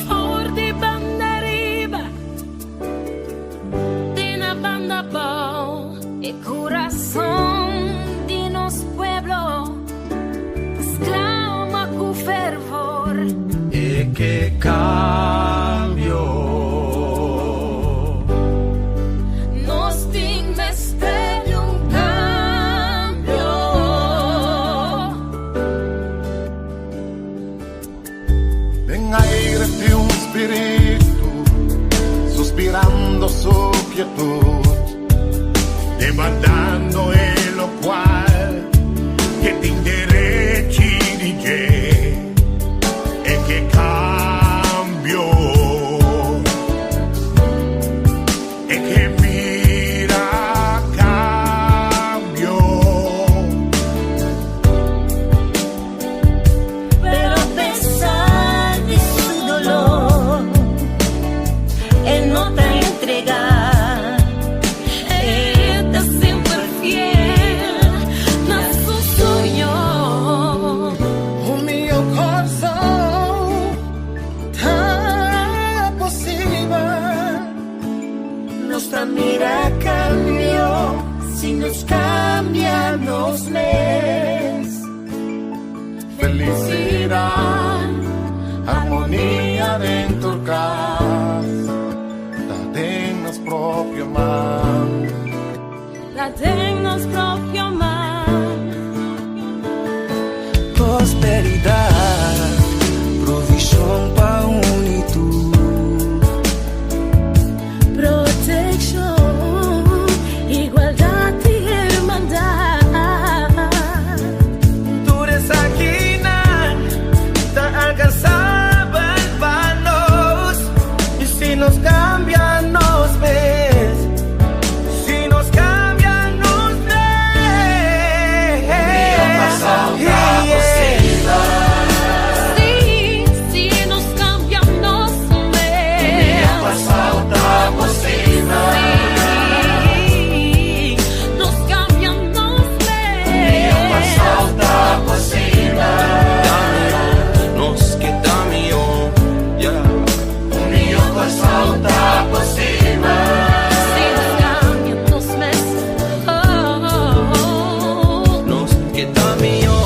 For di banda riba te na banda abou. E kurason di nos pueblo ta sklama ku fervor. E ke kambio. Nos tin mester di un kambio. Den aire tin un spiritu suspirando su quietud, demandando e locual ke tin derechi di dje, e ke cambio, e ke mira cambio. Pero a pesar di su dolor, e no ta entregá. E ta semper fiel na su soño. Un mihó Kòrsou ta posibel. Nos ta mira kambio si nos kambia nos mes. Felisidat, harmonia den tur kas, ta den nos propio man. Ta den nos propio man. Prosperidat, provishon pa un i tur. Protekshon, igualdat i hermandat. Tur esakinan ta alkansabel pa nos. I si nos kambia nos mes, si nos kambia nos mes. Si, si nos kambia nos mes. Si, nos kambia nos mes. Nos ke ta mihó, yeah. Si nos kambia nos mes. Oh, oh, oh. Nos ke ta mihó.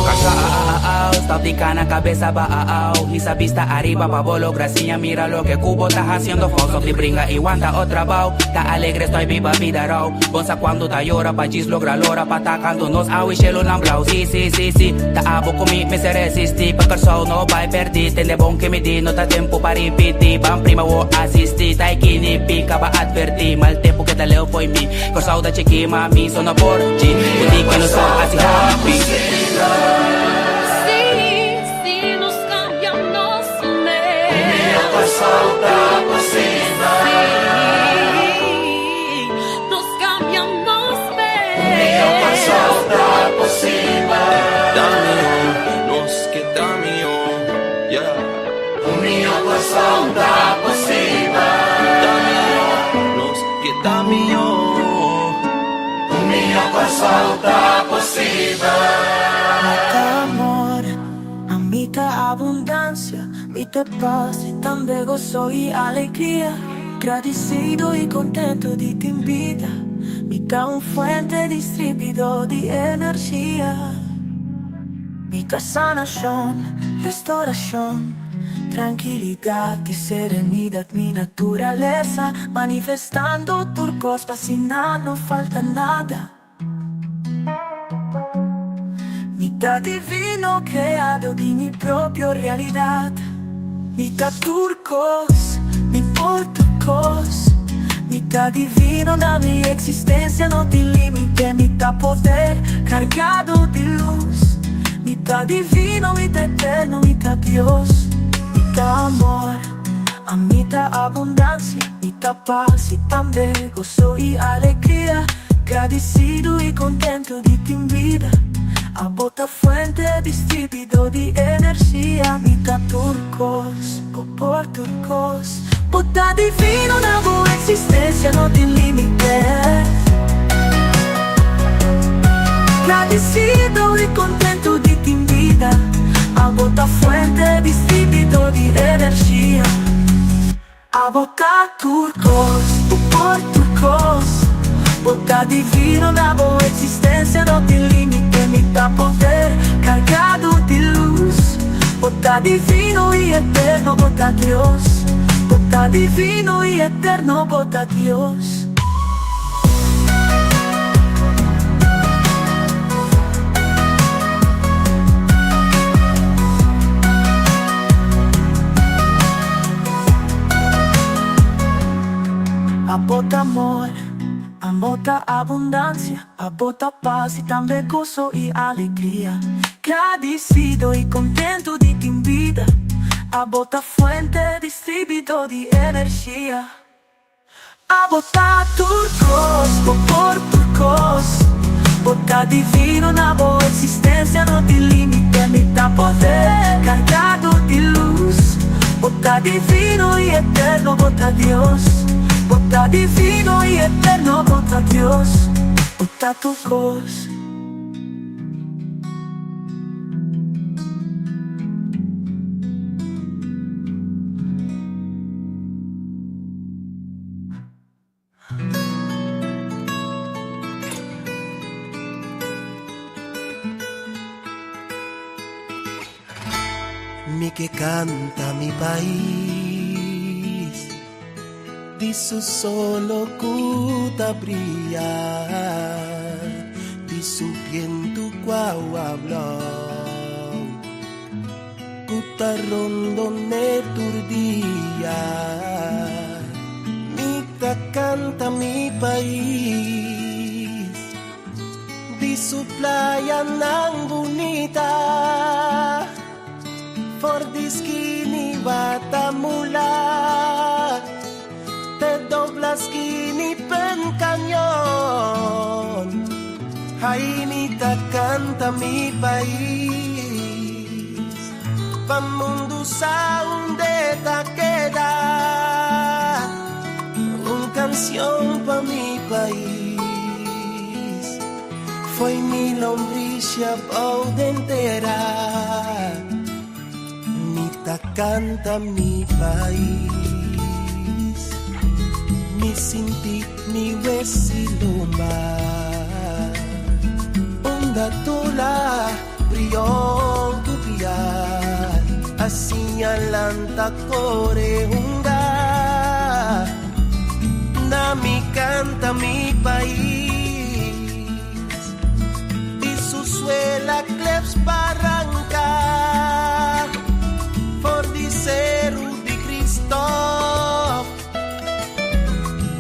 Stop di kana kabes abou. Hisa bista ariba pa bo logra siña mira loke ku bo ta hasiendo falso di bringa i wanta otro trabou. Ta alegre estoy biba bida rou. Bo sa kuantu ta yora pa djis logra lora pa ta kantu nos awe shelu nan blou. Si si si si ta abo ku mi mester resistí pa Kòrsou no bai pèrdí. Tende bon ke mi di no ta tempu pa ripití. Ban prima wo asistí ta e kini pika pa atvertí. Mal tempu ke ta leu fo'i mi. Kòrsou ta chikí ma mi so no por chi. Ku di ke no so hasi happy. Si, si nos kambia nos mes. Si, nos kambia nos mes. Ta mihó, nos ke ta mihó, yeah. Ta mihó, nos ke ta mihó. Mi ta amor, ami ta abundansia, mi ta pas, tambe goso i alegria. Gradisido i kontentu di tin bida, mi ta un fuente distribuidó di energia. Mi ta sanashon, restorashon, trankilidat i serenidat, mi naturalesa, manifestando tur kos pa asina no falta nada. Mi ta divino kreado di mi propio realidat. Mi ta tur kos, mi por tur kos. Mi ta divino na mi eksistensia no tin límite. Mi ta poder kargado di lus. Mi ta divino, mi ta eterno, mi ta Dios. Mi ta amor, ami ta abundansia. Mi ta pas i tambe goso i alegria. Gradisido i kontentu di tin bida. Abo ta fuente distribuidor di energia. Mi ta tur kos, bo por tur kos. Bo ta divino na bo eksistensia no tin límite. Gradisido i kontentu di tin bida. Abo ta fuente distribuidor di energia. Abo ta tur kos, bo por tur kos. Bo ta divino na bo eksistensia no tin límite. Mi ta poder kargado di lus. Bo ta divino i eterno, bo ta Dios. Bo ta divino i eterno, bo ta Dios. Abo ta amor, abo ta abundansia, abo ta pas i tambe goso i alegria. Gradisido i kontentu di tin bida, abo ta fuente distribuidor di energia. Abo ta tur kos, bo por tur kos. Bo ta divino na bo eksistensia no tin límite. Mi ta poder kargado di lus. Bo ta divino i eterno, bo ta Dios. Bo ta divino i eterno, bo ta Dios. Bo ta tur kos. Mi ke kanta mi pais di su solo ku ta bria, di su bientu ku awa blou ku ta rondon'é tur dia. Mi ta kanta mi pais di su playanan bunita, for di skini Watamula te dobla skini Pen Cañon. Ay, mi ta kanta mi pais pa mundu sa unda e ta keda. Un kanshon pa mi pais fo'i mi lombrisia bou den tera. Mi ta kanta mi pais, mi sinti mi wes'i lomba. Unda Tula, Brion ku Piar a siña lanta kore hunga. Na mi kanta mi pais di su suela Kleps Baranka, for di Seru di Kristòf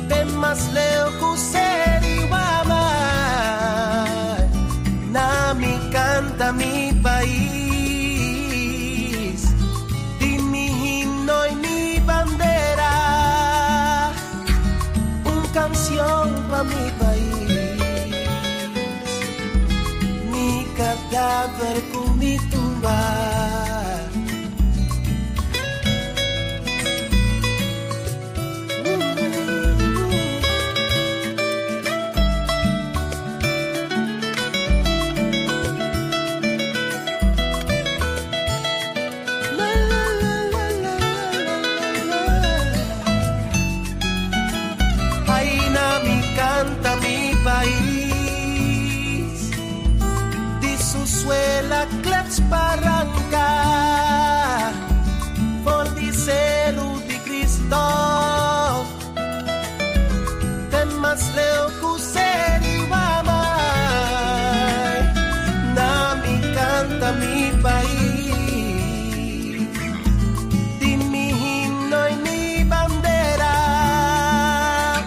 te mas leu ku Seri Wamai. Na mi kanta mi pais di mi himno i mi bandera, un kanshon pa mi pais, mi kadaver ku mi tumba. Ay, na mi kanta mi pais di su suela Kleps Baranka, for di Seru di Kristòf te mas leu ku Seri Wamai. Na mi kanta mi pais di mi himno i mi bandera,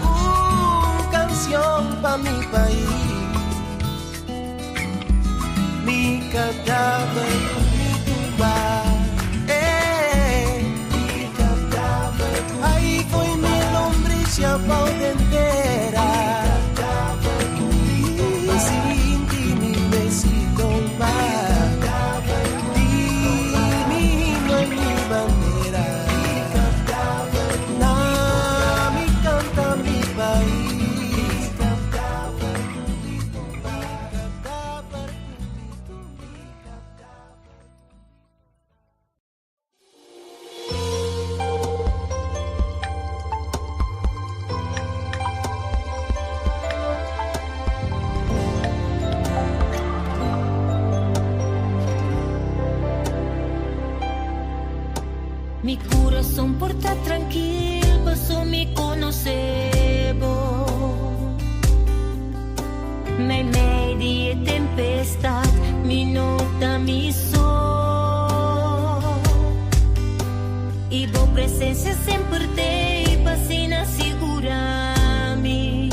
un kanshon pa mi pais, mi kadaver ku mi tumba. Eh, mi kadaver ku Ai, fo'i mi lombrisia bou den tera. Mi sinti mi wes'i lomba. presencia semper t'ei pa asina sigurá mi.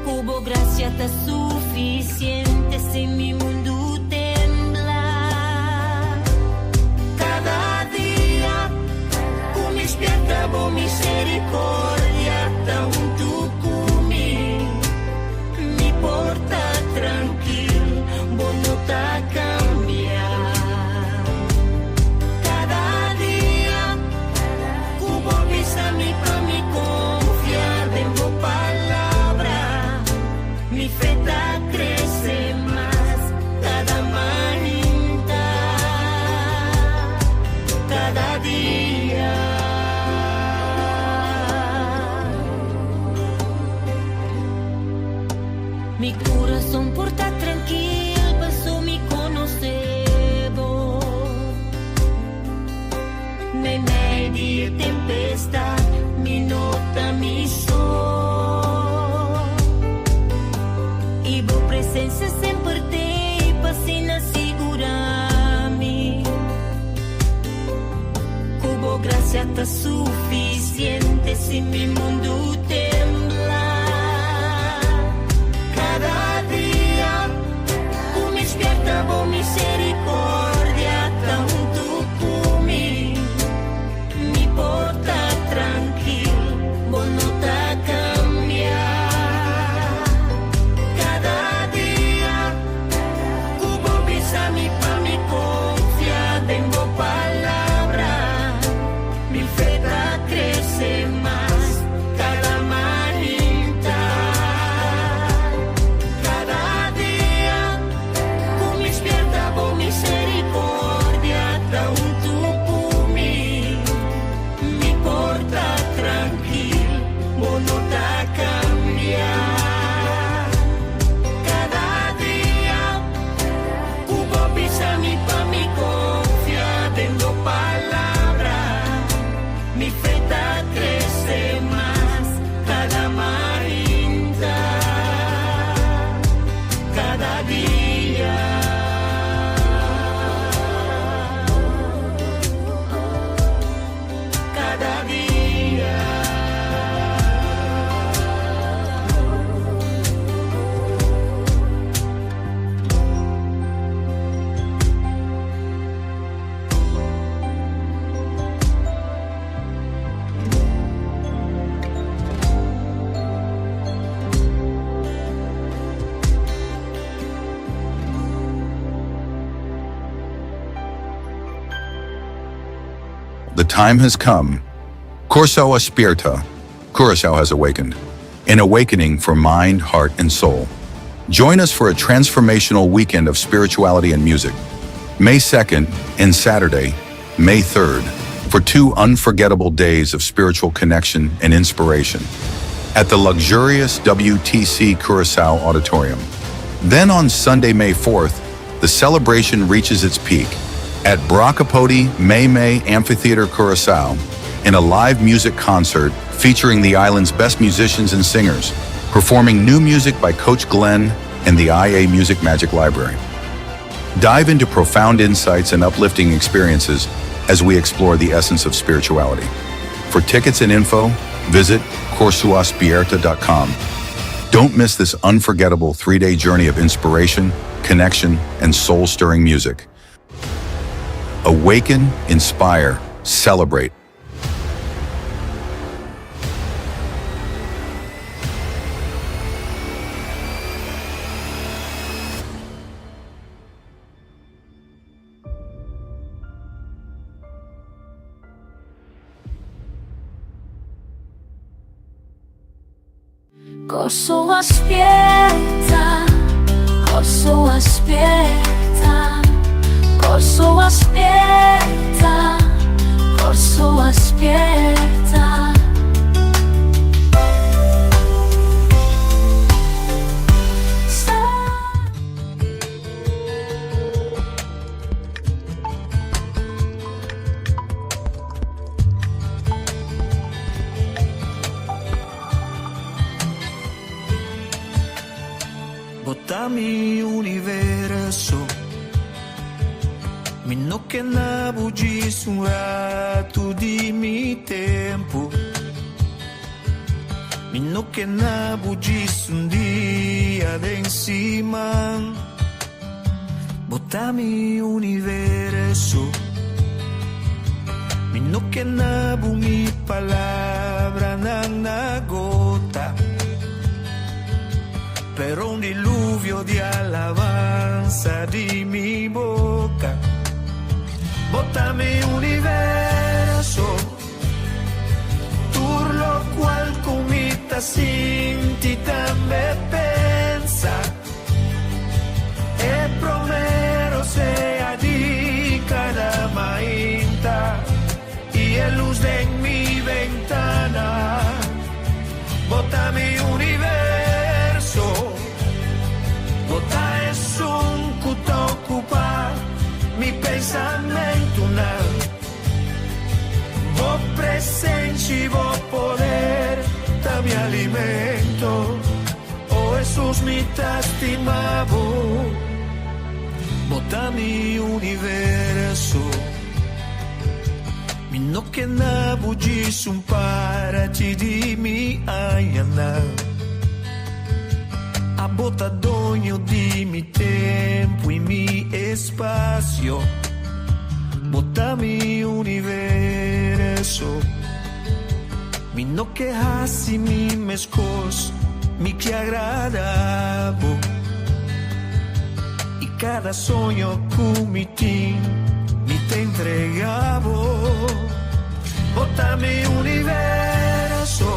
Ku bo gracia ta suficiente si mi mundu tembla. Kada dia ku mi spierta, bo misericordia ta huntu ku mi. Mi por ta trankil, bo no ta kambia. Kada dia ku bo bisa mi pa mi konfia den bo palabra, mi fe ta krese mas kada mainta, kada dia. Mi kurason por ta trankil, paso mi konosé bo. Meimei di tempestat, mi no ta mi so. I bo presensia semper t'ei pa asina sigurá mi. Ku bo gracia ta suficiente si mi mundu tembla. Kada dia ku mi spierta, bo misericordia ta huntu ku mi. Mi por ta trankil, bo no ta kambia. Kada dia ku bo bisa mi pa mi konfia den bo palabra, mi fe ta krese mas kada mainta, kada dia ku mi spierta, bo misericordia ta huntu ku mi. Mi por ta trankil, bo no ta kambia. Kada dia ku bo bisa mi pa mi konfia den bo palabra, mi fe ta krese mas kada mainta, kada dia. Kada dia. The time has come. Kòrsou a spierta. Curacao has awakened. An awakening for mind, heart, and soul. Join us for a transformational weekend of spirituality and music. May 2nd and Saturday, May 3rd, for two unforgettable days of spiritual connection and inspiration at the luxurious WTC Curacao Auditorium. Then on Sunday, May 4th, the celebration reaches its peak at Brakapoti Mei Mei Amphitheater Curacao in a live music concert featuring the island's best musicians and singers, performing new music by Coach Glenn and the IA Music Magic Library. Dive into profound insights and uplifting experiences as we explore the essence of spirituality. For tickets and info, visit korsouaspierta.com. Don't miss this unforgettable 3-day journey of inspiration, connection, and soul-stirring music. Awaken, inspire, celebrate. Kòrsou a spierta, Kòrsou a spierta, Kòrsou a spierta, Kòrsou a spierta. Bo ta mi universo. Mi no no ke na bo djis un ratu di mi tempu. Mi no ke na bo djis un dia den siman. Bo ta mi universo. Mi no ke na bo mi palabranan na gota. Pero un diluvio di alabansa di mi boca. Bo ta mi universo. Tur locual cu mi ta sinti tambe pensa. E prome rosea di cada mainta y e luz den mi ventana. Bo ta mi universo. Bo ta esun cu ta ocupa mi pensamentonan. Bo presencia y bo poder ta mi alimento. Oh Jesus, mi ta stima bo. Bo ta mi universo. Mi no ke na bo djis un parti di mi añanan. Abo ta doño di mi tempo y mi espacio. Bo ta mi universo. Mi no ke hasi mi meskos, mi ke agrada bo. Y cada soño cu mi tin, mi ta entrega bo. Bo ta mi universo.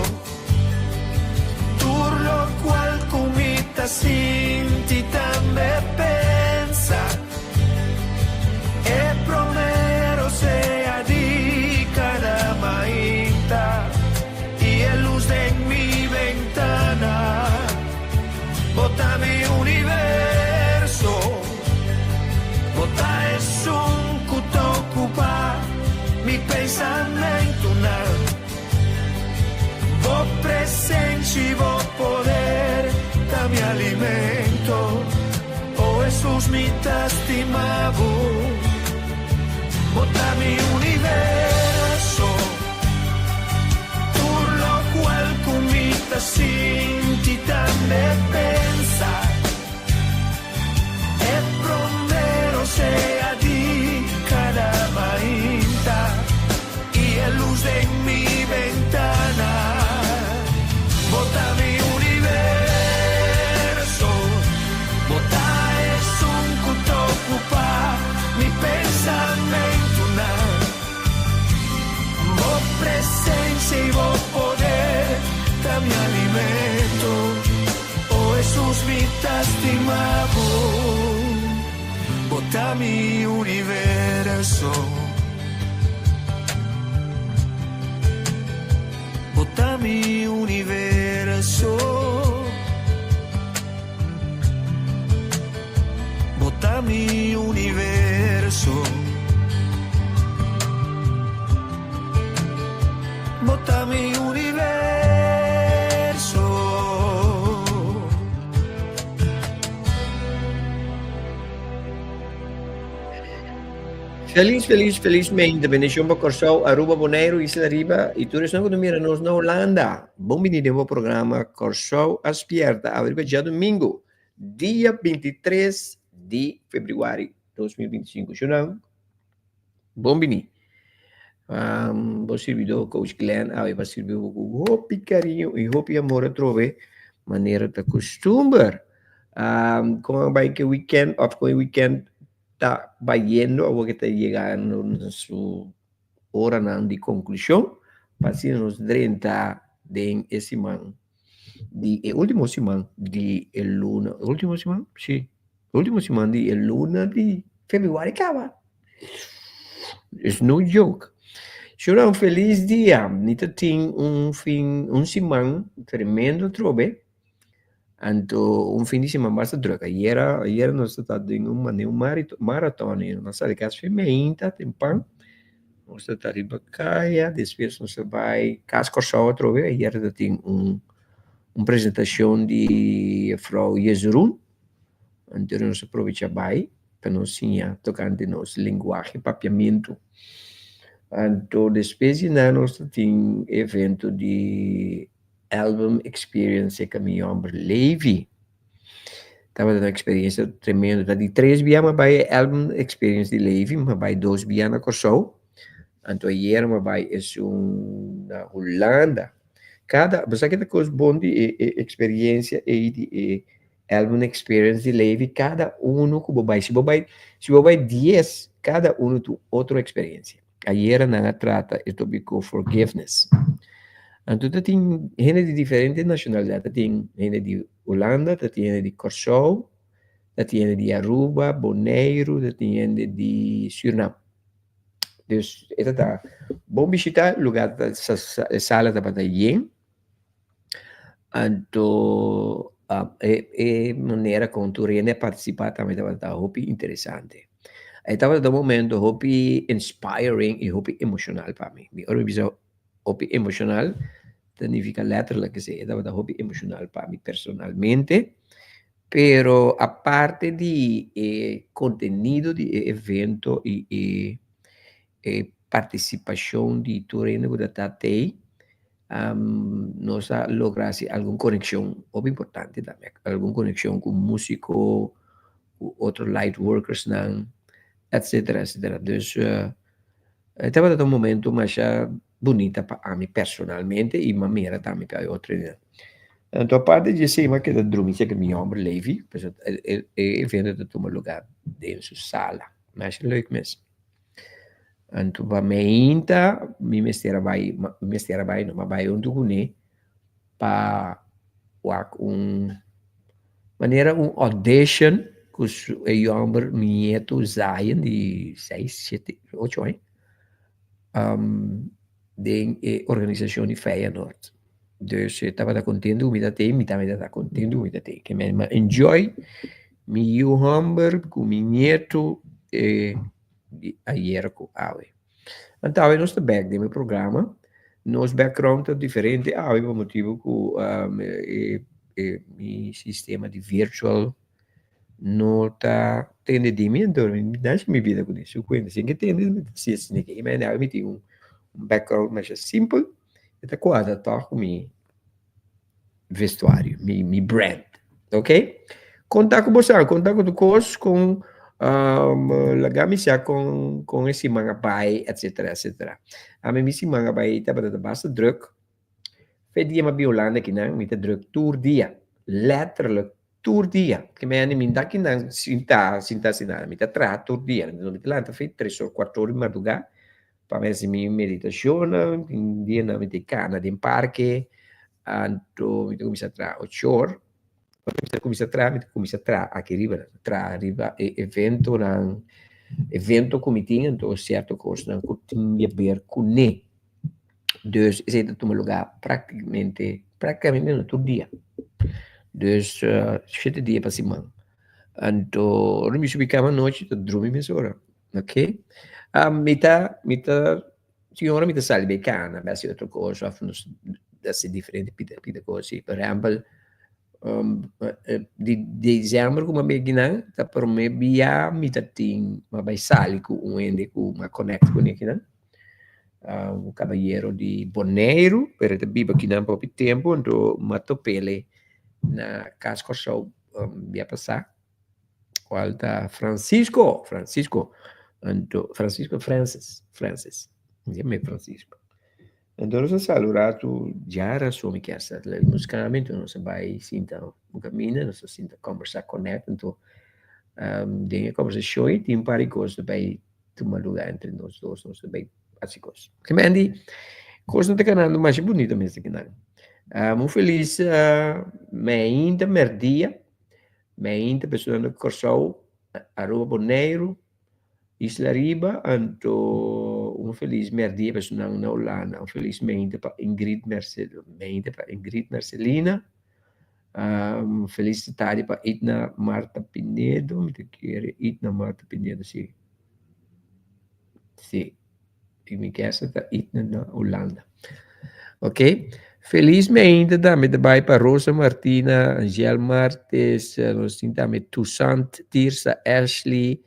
Tur locual cu mi ta sinti tambe pensa. E prome rosea di cada mainta y e luz den mi ventana. Bo ta mi universo. Bo ta esun cu ta ocupa mi pensamentonan. Bo presencia y bo poder ta mi alimento. Oh Jesus, mi ta stima bo. Bo ta mi universo. Tur locual cu mi ta sinti tambe pensa. E prome rosea di cada mainta y e luz den mi ventana. Bo ta mi universo. Bo ta esun cu ta ocupa mi pensamentonan. Bo presencia y bo poder ta mi alimento. Oh Jesus, mi ta stima bo. Bo ta mi universo. Bo ta mi universo. Bo ta mi universo. Bo ta mi universo. Feliz, feliz, felizmente. Bendicion pa Kòrsou, Aruba, Boneiru, Isla Riba i tur esnan ku ta mira nos na Hulanda. Bon bini den bo programa Kòrsou a Spierta awe riba djadumingu, dia 23 di febrüari 2025. Shunan, bon bini. Um, bo sirbidó Coach Glenn awe pa sirbi bo ku hopi kariño i hopi amor atrobe manera ta kustumber. Um, kon a bai ke weekend òf kon e weekend ta bayendo awor ke ta yegando na su oranan di konklushon pa asina nos drenta den e siman di e ultimo siman di e luna ultimo siman si ultimo siman di e luna di februari kaba is no joke Shura un felis dia mi ta tin un fin un siman tremendo atrobe. Anto un fin di siman basta druk. Ayera, ayera nos ta den un mane un maraton y nos a sali kas fin meinta tempan. Nos ta riba kaya, despues nos a bai Kas Kòrsou atrobe. Ayera ta tin un un presentashon di juffrouw Jezurun. Anto nos a probecha bai. pa nos siña tokante nos lenguahe papiamentu. Anto despues di nan nos ta tin evento di Album Experience serka mi homber Levi. Tabata un eksperensia tremendo. Ta di tres bia mi a bai e Album Experience di Levi, mi a bai dos bia na Kòrsou, anto ayer mi a bai esun na Hulanda. Kada, bo sa ke ta kos bon di e e eksperensia ei di e Album Experience di Levi, kada unu ku bo bai, si bo bai, si bo bai dies, kada unu ta un otro eksperensia. Ayera nan a trata e topiko forgiveness. Anto ta tin hende di diferente nashonalidat, ta tin hende di Hulanda, ta tin hende di Kòrsou, ta tin hende di Aruba, Boneiru, ta tin hende di Surinam. Dus e ta ta bon bishita, luga ta e sala tabata yen. Anto e e manera kon tur hende a partisipá tambe tabata hopi interesante. E tabata un momento hopi inspiring i hopi emoshonal pa mi. Mi ora mi bisa hopi emoshonal ta nifiká lèterlik esei, e tabata hopi emoshonal pa mi personalmente. Pero aparte di e kontenido di e evento i e e partisipashon di tur hende ku ta ta tei, nos a logra hasi algun konekshon hopi importante tambe, algun konekshon ku músiko, ku otro light workersnan, etcetera, etcetera. Dus e tabata un momento masha bunita pa ami personalmente i mi a mira tambe pa e otro hende. Anto aparte di esei mi a keda drumi serka mi homber Levi, pasobra e evento ta tuma lugar den su sala. Masha leuk mes. Anto pa meinta mi mester a bai, mi mester a bai no, mi a bai huntu kuné pa wak un manera un audition ku su e yòmber mi nietu Zion di seis, shete, ocho aña den e organisashon di Feyenoord. Dus e tabata kontentu ku mi ta tei, mi tambe tabata kontentu ku mi ta tei. Ke men mi a enjoy mi yu hòmber ku mi nietu e di ayer ku awe. Anto awe nos ta bèk den e programa. Nos background ta diferente awe pa motibu ku e e mi sistema di virtual no ta tende di mi, anto mi ta haci mi bida ku su kuenta. Sin ke tende mi ta haci asina ke. Awe mi tin un background masha simpel. E ta kuadra tòg ku mi vestuario, mi mi brand. Ok? Konta ku bo sa, konta ku tur kos kon laga mi sa kon kon e siman a bai etsetera etsetera. Ami mi siman a bai tabata ta basta drùk. Fe dia mi a bin Hulanda akinan mi ta drùk tur dia, lèterlik tur dia. Ke mi a mi ta akinan sinta sinta sin nada, mi ta traha tur dia. Mi ta lanta fe tres or kuater or di mardugá Pa mi hasi mi meditashonnan, tin dianan mi ta kana den parke, anto mi ta kuminsá traha ocho or. Ora mi ta kuminsá traha, mi ta kuminsá traha aki riba, traha riba e eventonan, evento ku mi tin, anto sierto kosnan ku tin di haber kuné. Dus esei ta tuma lugá praktikamente, praktikamente no, tur dia. Dus shete dia pa siman. Anto ora mi subi kama anochi ta drumi mesora. Ok. Mi ta, mi ta, si ora mi ta sali bay cana, bay haci otro cos of nos haci diferente pida pida cos si. Por ehempel, di december cu mi a bay kinan, ta prome bia mi ta tin, mi a bay sali cu un hende cu mi a connect cune kinan, un caballero di Boneiru, pero e ta biba kinan pa hopi tempo, anto mi a top'ele na Cas Corsou bia pasa. Cual ta Francisco, Francisco, anto Francisco Francis, Francis, mi Francisco. Anto nos a sali un ratu djara so mi kier sa nos cambia anto nos a bai sinta un caminda nos a sinta combersa connect anto den e combersacion ei tin un par di cos ta bai tuma lugar entre nos dos nos ta bai haci cos. Mandy, cos no ta ganando masha bunito mes akinan. Un feliz mainta merdia. Mainta persona na Kòrsou, Aruba, Boneiru, Isla Riba, anto un felis mèrdia personan na Hulanda, un felis mainta pa Ingrid Merce, mainta pa Ingrid Mercelina, un felis tardi pa Itna Martha Pinedo, mi ta kere Itna Martha Pinedo si, si. I mi kesa ta itna na Hulanda. Ok. Felis meinta tambe ta bai pa Rosa Martina, Angel Martes, nos tin tambe Toussaint, Tirsa, Ashley.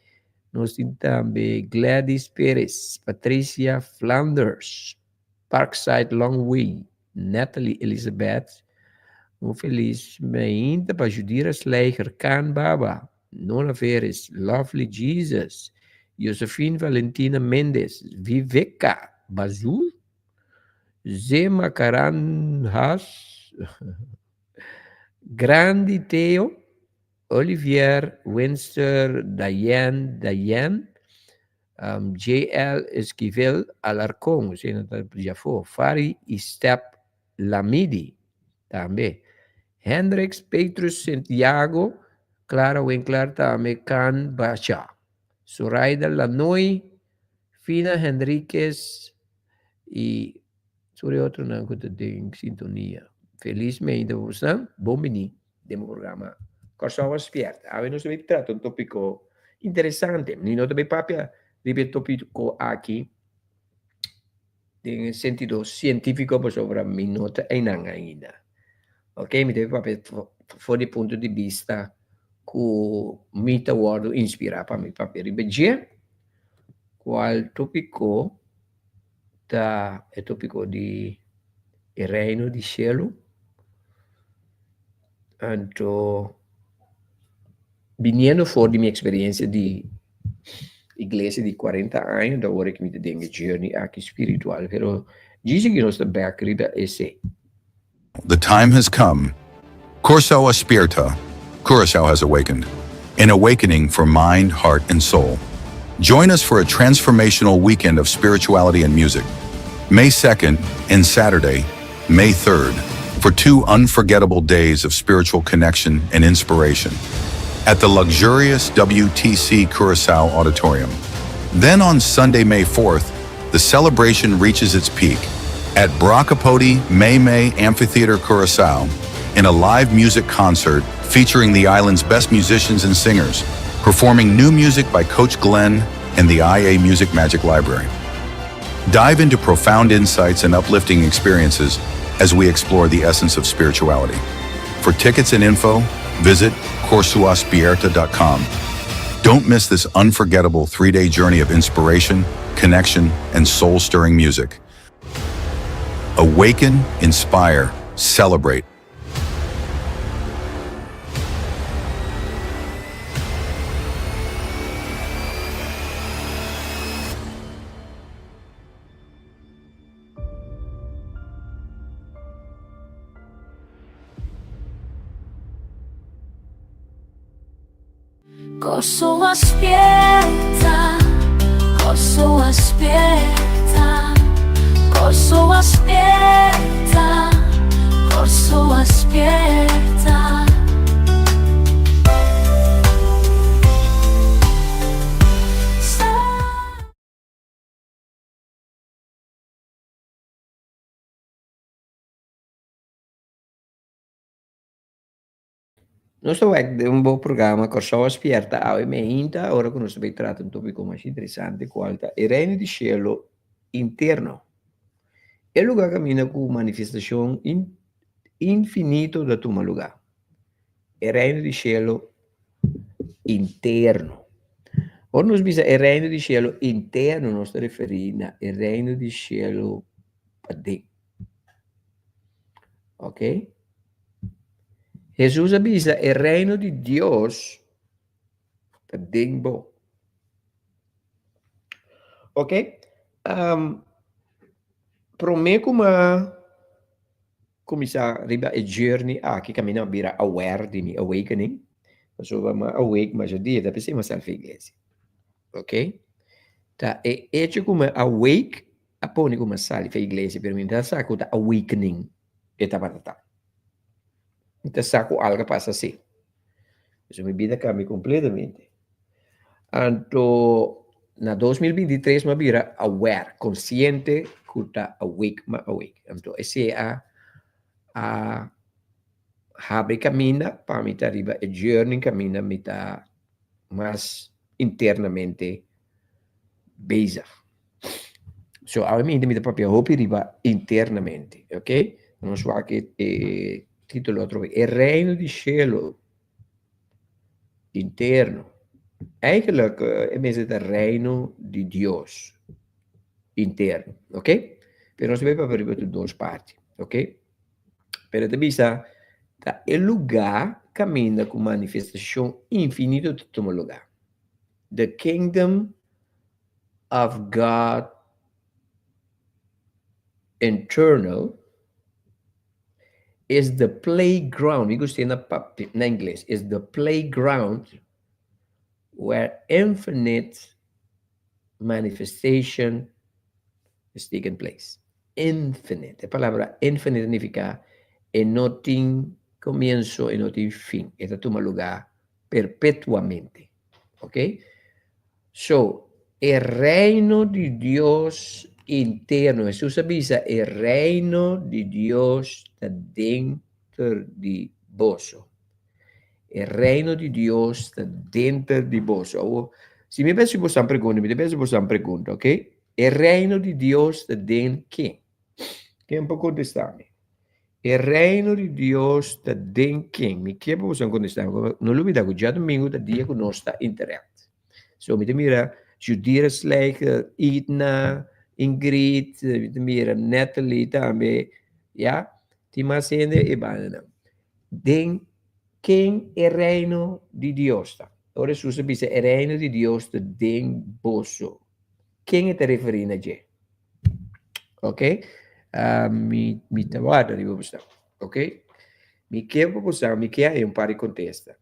Nos tin tambe Gladys Perez, Patricia Flanders, Parkside Longway, Natalie Elizabeth. Un felis mainta pa Judira Sleiger, Kan Baba, Nona Veres, Lovely Jesus, Josephine Valentina Mendes, Viveka Bazul, Zema Caranjas, Grandi Theo, Olivier, Winster, Diane, Diane, JL Esquivel, Alarcon, esei ta djafó, Fari i Step Lamidi, tambe. Hendricks, Petrus Santiago, Clara Winkler tambe, Kan Basha, Zoraida Lanoy, Fina Henriquez i tur e otronan ku ta den sintonia. Felismente bosnan, bon bini den bo programa Kòrsou a Spièrta. Awe nos ta bay trata un tópiko interesante. Mi no ta bay papia riba e tópiko aki den e sentido sientífiko pasobra mi no ta einan ainda. Ok, mi ta bay papia for di punto di bista ku mi ta wòrdu inspirá pa mi papia riba dje, kual tópiko ta e tópiko di e reino di shelu. Anto biniendo for di mi eksperensia di iglesia di kuarenta aña ta ora ku mi ta den e journey aki spiritual pero djis aki nos ta bèk riba esei. The time has come. Kòrsou a spierta, Curaçao has awakened. An awakening for mind, heart and soul. Join us for a transformational weekend of spirituality and music. May 2nd and Saturday, May 3rd, for two unforgettable days of spiritual connection and inspiration at the luxurious WTC Curaçao Auditorium. Then on Sunday, May 4th, the celebration reaches its peak at Brakapoti May May Amphitheater Curaçao in a live music concert featuring the island's best musicians and singers, performing new music by Coach Glenn and the IA Music Magic Library. Dive into profound insights and uplifting experiences as we explore the essence of spirituality. For tickets and info, visit corsouaspierta.com. Don't miss this unforgettable three-day journey of inspiration, connection, and soul-stirring music. Awaken, inspire, celebrate. Kòrsou a spierta, Kòrsou a spierta, Kòrsou a spierta, Kòrsou a spierta. Nos ta wek den un bo programa Kòrsou a Spierta awe meinta ora ku nos ta bay trata un tópiko masha interesante kual ta e Reino di Shelu interno. E lugá kaminda ku manifestashon infinito ta tuma lugá. E Reino di Shelu interno. Ora nos bisa e Reino di Shelu interno nos ta referí na e Reino di Shelu paden. Ok. Hesus a bisa e reino di Dios ta den bo. Ok. Um, promé ku ma kuminsá riba e journey aki kaminda a bira aware di mi awakening, pasobra mi a awake masha dia ta p'esei mi a sali for iglesia. Ok. Ta e hecho ku mi a awake a pone ku mi a sali for iglesia, pero mi no ta sa ku ta awakening e tabata ta. Mi ta sa ku algu a pasa si. Pasobra mi bida a kambia kompletamente. Anto na 2023 mi a bira aware, konsiente ku ta awake mi a awake. Anto esei a a habri kaminda pa mi ta riba e journey kaminda mi ta mas internamente bezig. So awe mi mi ta papia hopi riba internamente, ok? Nos wak e, e título otro vez. E reino di shelo interno. Eigenlijk e mester ta reino di Dios interno, ok? Pero nos ta bai papia riba tur dos parti, ok? Pero e ta bisa ta e lugá kaminda ku manifestashon infinito ta tuma lugá. The kingdom of God internal is the playground, mi gusta na papia na ingles, is the playground where infinite manifestation is taken place. Infinite. E palabra infinite significa e no tin comienzo e no tin fin. E ta tuma lugar perpetuamente. Ok? So, e reino di Dios interno, Hesus a bisa, e reino di Dios ta denter di boso. E reino di Dios ta denter di boso. Awor, si mi besi boso un pregunta, mi ta besi boso un pregunta, ok? E reino di Dios ta den ken? Ken por kontestá mi? E reino di Dios ta den ken? Mi ke pa boso kontestá mi. No lubida ku djadumingu ta dia ku nos ta interact. So mi ta mira Judira Slijker, Idna, Ingrid, mi ta mira Natalie tambe, ya? Tin mas hende e bandanan. Den ken e reino di Dios ta? Ora Hesus a bisa e reino di Dios ta den boso, ken e ta referí na dje? Ok, mi mi ta warda riba boso. Ok, mi ke pa boso, mi ke haña un par di kontesta.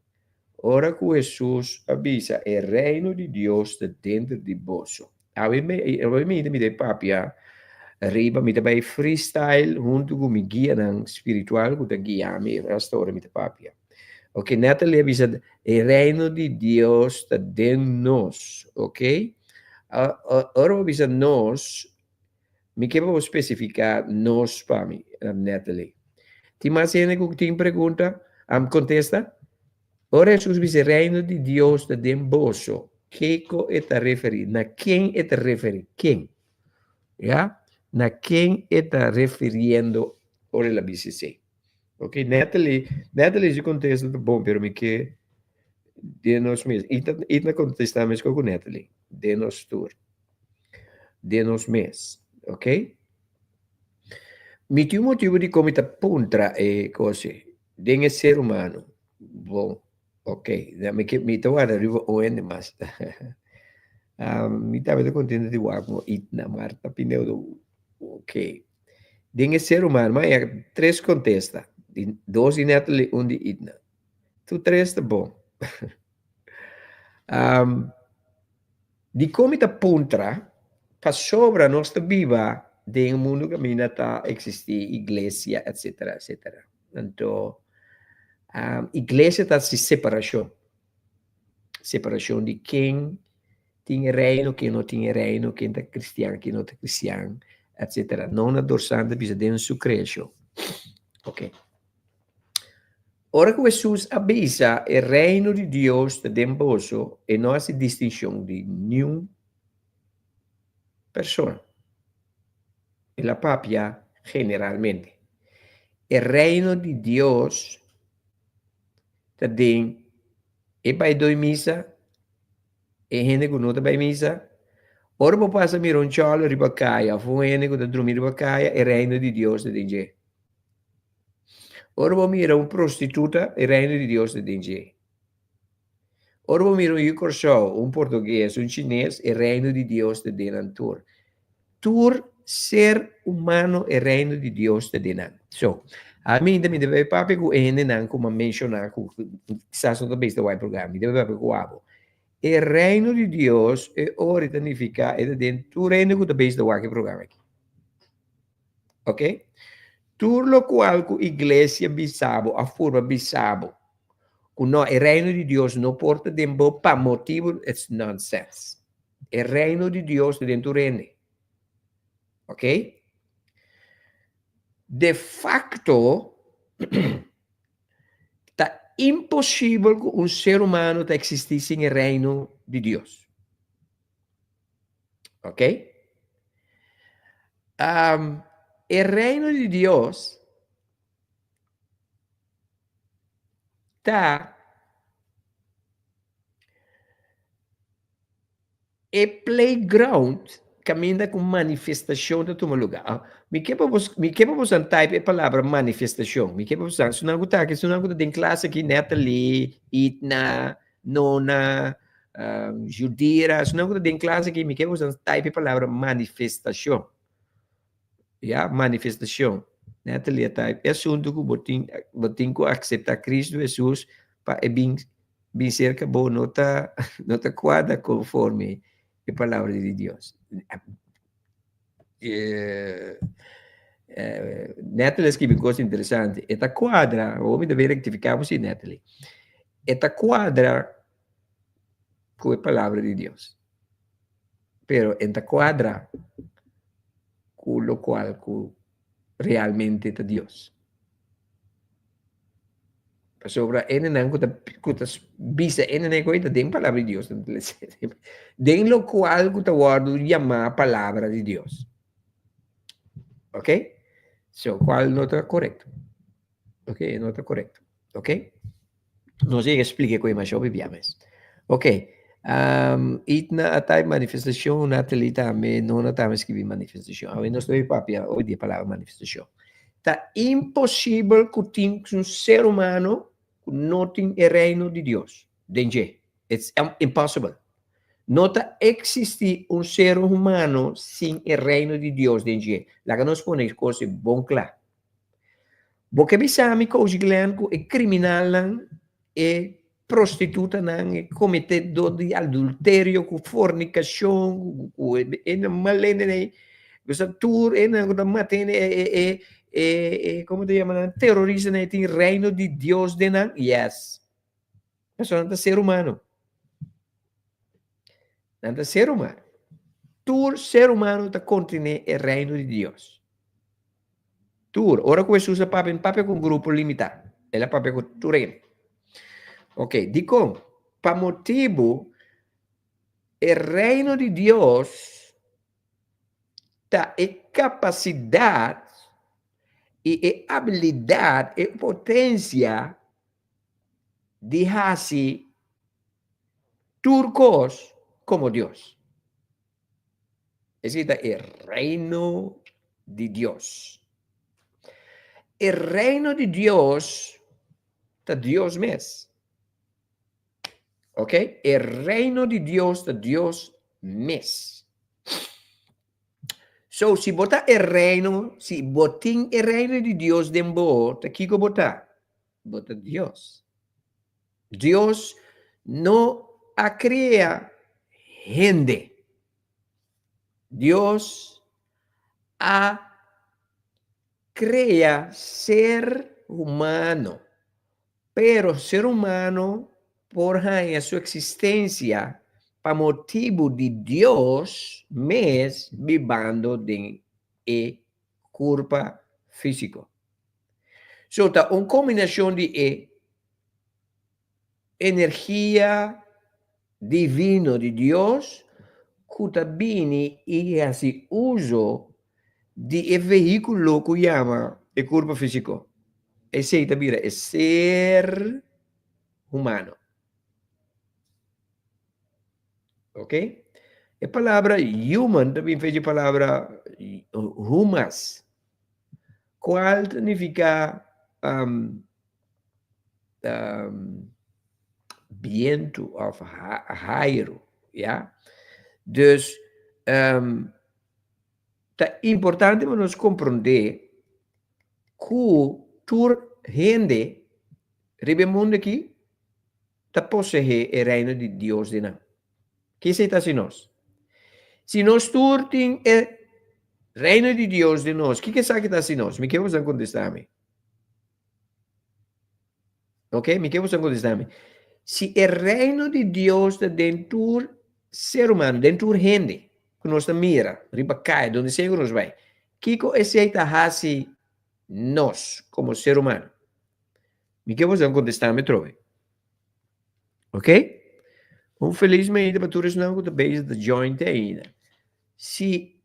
Ora ku Hesus a bisa e reino di Dios ta denter di boso. Awe mi awe mi mi ta papia riba mi ta bai freestyle huntu ku mi guianan spiritual ku ta guia mi hasta ora mi ta papia. Ok, Natalie a bisa e reino di Dios ta den nos, ok? Ora bo bisa nos, mi ke pa bo spesifiká nos pa mi, Natalie. Tin mas hende ku tin pregunta? Am kontesta? Ora Hesus bisa e reino di Dios ta den boso, kiko e ta referí? Na ken e ta referí? Ken? Ya? Na ken e ta refiriendo ora el a bisa esei? Ok, Natalie, Natalie su kontesta ta bon, pero mi ke den nos mes. I ta, i ta kontestá meskos ku Natalie. Den nos tur. Den nos mes. Ok? Mi tin un motibu dikon mi ta puntra e kos ei. Den e ser humano. Bon, ok. Mi ke, mi ta warda riba un hende mas. Mi tambe ta kontento di wak mo Itna Marta Pinedo. Ok. Den e ser humano, ma ya tres kontesta. Di, dos di Natalie, un di Itna. Tur tres ta bon. Um, Dikon mi ta puntra? Pasobra nos ta biba den un mundu kaminda ta eksistí iglesia etsetera etsetera. Anto iglesia ta hasi separashon. Separashon di ken tin e reino, ken no tin e reino, ken ta kristian, ken no ta kristian, etsetera. Nona Dorsant ta bisa den su kreashon. Oke. Ora ku Hesus a bisa e Reino di Dios ta den boso, e no hasi distinshon di niun persona. El a papia generalmente. E Reino di Dios ta den e baidó di misa, e hende ku no ta bai misa. Ora bo pasa mira un chòlo riba kaya òf un hende ku ta drumi riba kaya, e Reino di Dios ta den dje. Ora bo mira un prostituta, e reino di Dios ta den dje. Ora bo mira un yu Kòrsou, un portugues, un chines, e reino di Dios ta den nan tur. Tur ser humano e reino di Dios ta den nan. So, ami ta mi debe papia ku e hendenan ku mi a menshoná ku kisas no ta bes ta wak e programa, mi debe papia ku abo. E reino di Dios e ora ta nifiká e ta den tur hende ku ta bes ta wak e programa aki. Ok? Tur lokual ku iglesia bisa bo a forma bisa bo ku no e reino di Dios no por ta den bo pa motibu it's nonsense. E reino di Dios ta den tur hende. Ok? De facto ta imposibel ku un ser humano ta eksistí sin e reino di Dios. Ok? Um, e reino di Dios ta E playground kaminda ku manifestashon ta tuma lugá. Mi ke pa bos, mi ke pa bosan type e palabra manifestashon. Mi ke pa bosan, esunnan ku ta aki, esunnan ku ta den klas aki, Natalie, Itna, Nona, Judira, esunnan ku ta den klas aki, mi ke pa bosan type e palabra manifestashon. Ya, manifestashon. Natalie a type, e asuntu ku bo tin, bo tin ku akseptá Kristu Hesus pa e bin bin serka bo no ta no ta kuadra konforme e palabra di Dios. Eh, eh, Natalie a skibi un kos interesante. E ta kuadra, awor mi ta bin rektifiká bo si, Natalie. E ta kuadra ku e palabra di Dios. Pero e ta kuadra ku lokual ku realmente ta Dios. Pasobra hendenan ku ta ku ta bisa hendenan ku ta den palabra di Dios. Den lokual ku ta wòrdu yamá palabra di Dios. Ok? So, kual no ta korekto. Ok, no ta korekto. Ok? Nos yega splika ku e masha hopi bia mes. Ok. Um, itna a type manifestashon, Natalie tambe, Nona tambe skibi manifestashon. Awe nos ta papia hoy di palabra manifestashon. Ta imposibel ku tin un ser humano ku no tin e reino di Dios den dje. It's impossible. No ta eksistí un ser humano sin e reino di Dios den dje. Laga nos pone e kos bon kla. Bo ke bisa mi, Coach Glenn, ku e kriminalnan, e prostitutanan, e kometedó di adulterio, ku fornikashon, ku e mal hendenan ei, ku tur hendenan ku ta mata hende, e e e e komo ta yama nan, teroristanan ei tin reino di Dios den nan? Yes. Pasobra nan ta ser humano. Nan ta ser humano. Tur ser humano ta kontené e reino di Dios. Tur. Ora ku Hesus a papia, no papia ku un grupo limitá. El a papia ku tur hende. Ok, dikon? Pa motibu e reino di Dios ta e kapasidat i e abilidat, e potensia di hasi tur kos komo Dios. Esei ta e reino di Dios. E reino di Dios ta Dios mes. Ok? E reino di Dios ta Dios mes. So, si bo ta e reino, si bo tin e reino di Dios den bo, ta kiko bo ta? Bo ta Dios. Dios no a krea hende. Dios a krea ser humano, pero ser humano por haña su eksistensia pa motibu di Dios mes bibando den e kurpa físiko. So ta un kombinashon di e energia divino di Dios ku ta bini i hasi uso di e vehíkulo ku yama e kurpa físiko. Esei ta bira e ser humano. Ok? E palabra human ta bin fecha e palabra humas, kual ta nifiká um, um, bientu of hairu, ya? Dus, um, ta importante pa nos komprondé ku tur hende riba e mundu aki ta poseé e reino di Dios den nan. Ke esei ta hasi nos? Si nos tur tin e reino di Dios den nos, kiko esaki ta hasi nos? Mi ke boso kontestá mi. Ok, mi ke boso kontestá mi. Si e reino di Dios ta den tur ser humano, den tur hende ku nos ta mira riba kaya, donde sea ku nos bai, kiko esei ta hasi nos komo ser humano? Mi ke boso kontestá mi atrobe. Ok? Un felis mainta pa tur esnan ku ta bezig ta join te ainda. Si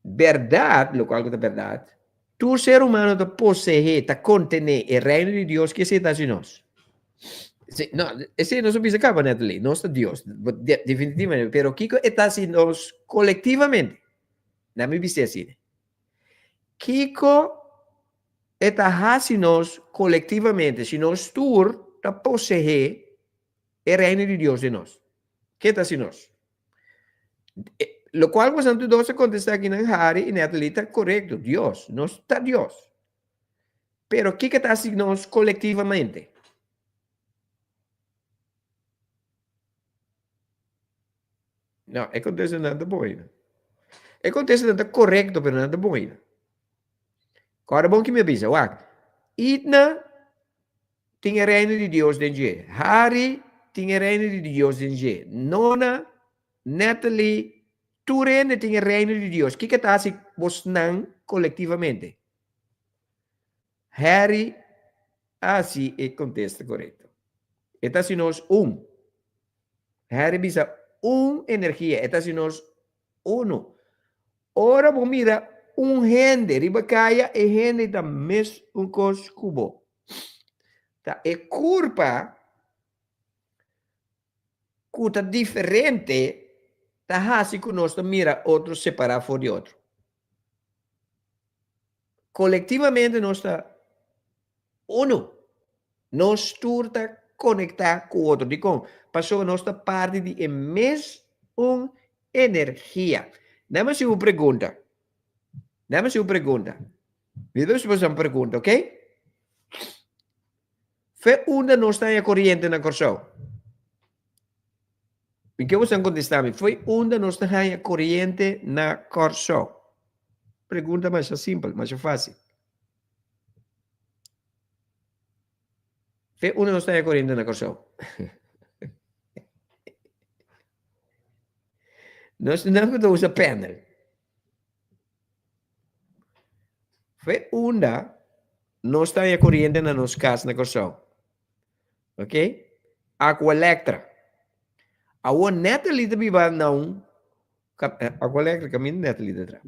bèrdat, lokual ku ta bèrdat, tur ser humano ta poseé, ta kontené e reino di Dios, ke esei ta hasi nos? Si, no, esei nos a bisa kaba, Natalie. Nos ta Dios, definitivamente. Pero kiko e ta hasi nos kolektivamente? Na mi bisa asina. Kiko e ta hasi nos kolektivamente si nos tur ta poseé e Reino di Dios den nos? Ke ta hasi nos? Lokual ku boso dos a kontestá akinan, Harry i Natalie, ta korekto. Dios. Nos ta Dios. Pero kiko ta hasi nos kolektivamente? No, e kontestanan ta bon ainda. E kontestanan ta korekto, pero nan ta bon ainda. Kòrda bon ki mi a bisa, wak. Idna tin e reino di Dios den dje. Harry tin e reino di Dios den dje. Nona, Natalie, tur hende tin e reino di Dios. Kiko ta hasi bosnan kolektivamente? Harry a hasi e kontesta korekto. E ta hasi nos un. Harry bisa un energia, e ta hasi nos uno. Ora bo mira un hende riba kaya, e hende ta mes un kos ku bo. Ta e kurpa ku ta diferente ta hasi ku nos ta mira otro separá for di otro. Kolektivamente nos ta unu. Nos tur ta konektá ku otro. Dikon? Pasobra nos ta parti di e mes un energia. Nan mi hasi un pregunta. Nan mi hasi un pregunta. Mi ta hasi un pregunta, ok? Fe unda nos ta haña koriente na Kòrsou? Mi ke boso kontestá mi. Foi unda nos ta haña koriente na Kòrsou? Pregunta masha simpel, masha fásil. Fe unda nos ta haña koriente na Kòrsou? Nos nan ku ta usa panel. Fe unda nos ta haña koriente na nos kas na Kòrsou. Ok? Aqualectra. Awor Natalie ta biba na un Aqualectra kaminda Natalie ta traha.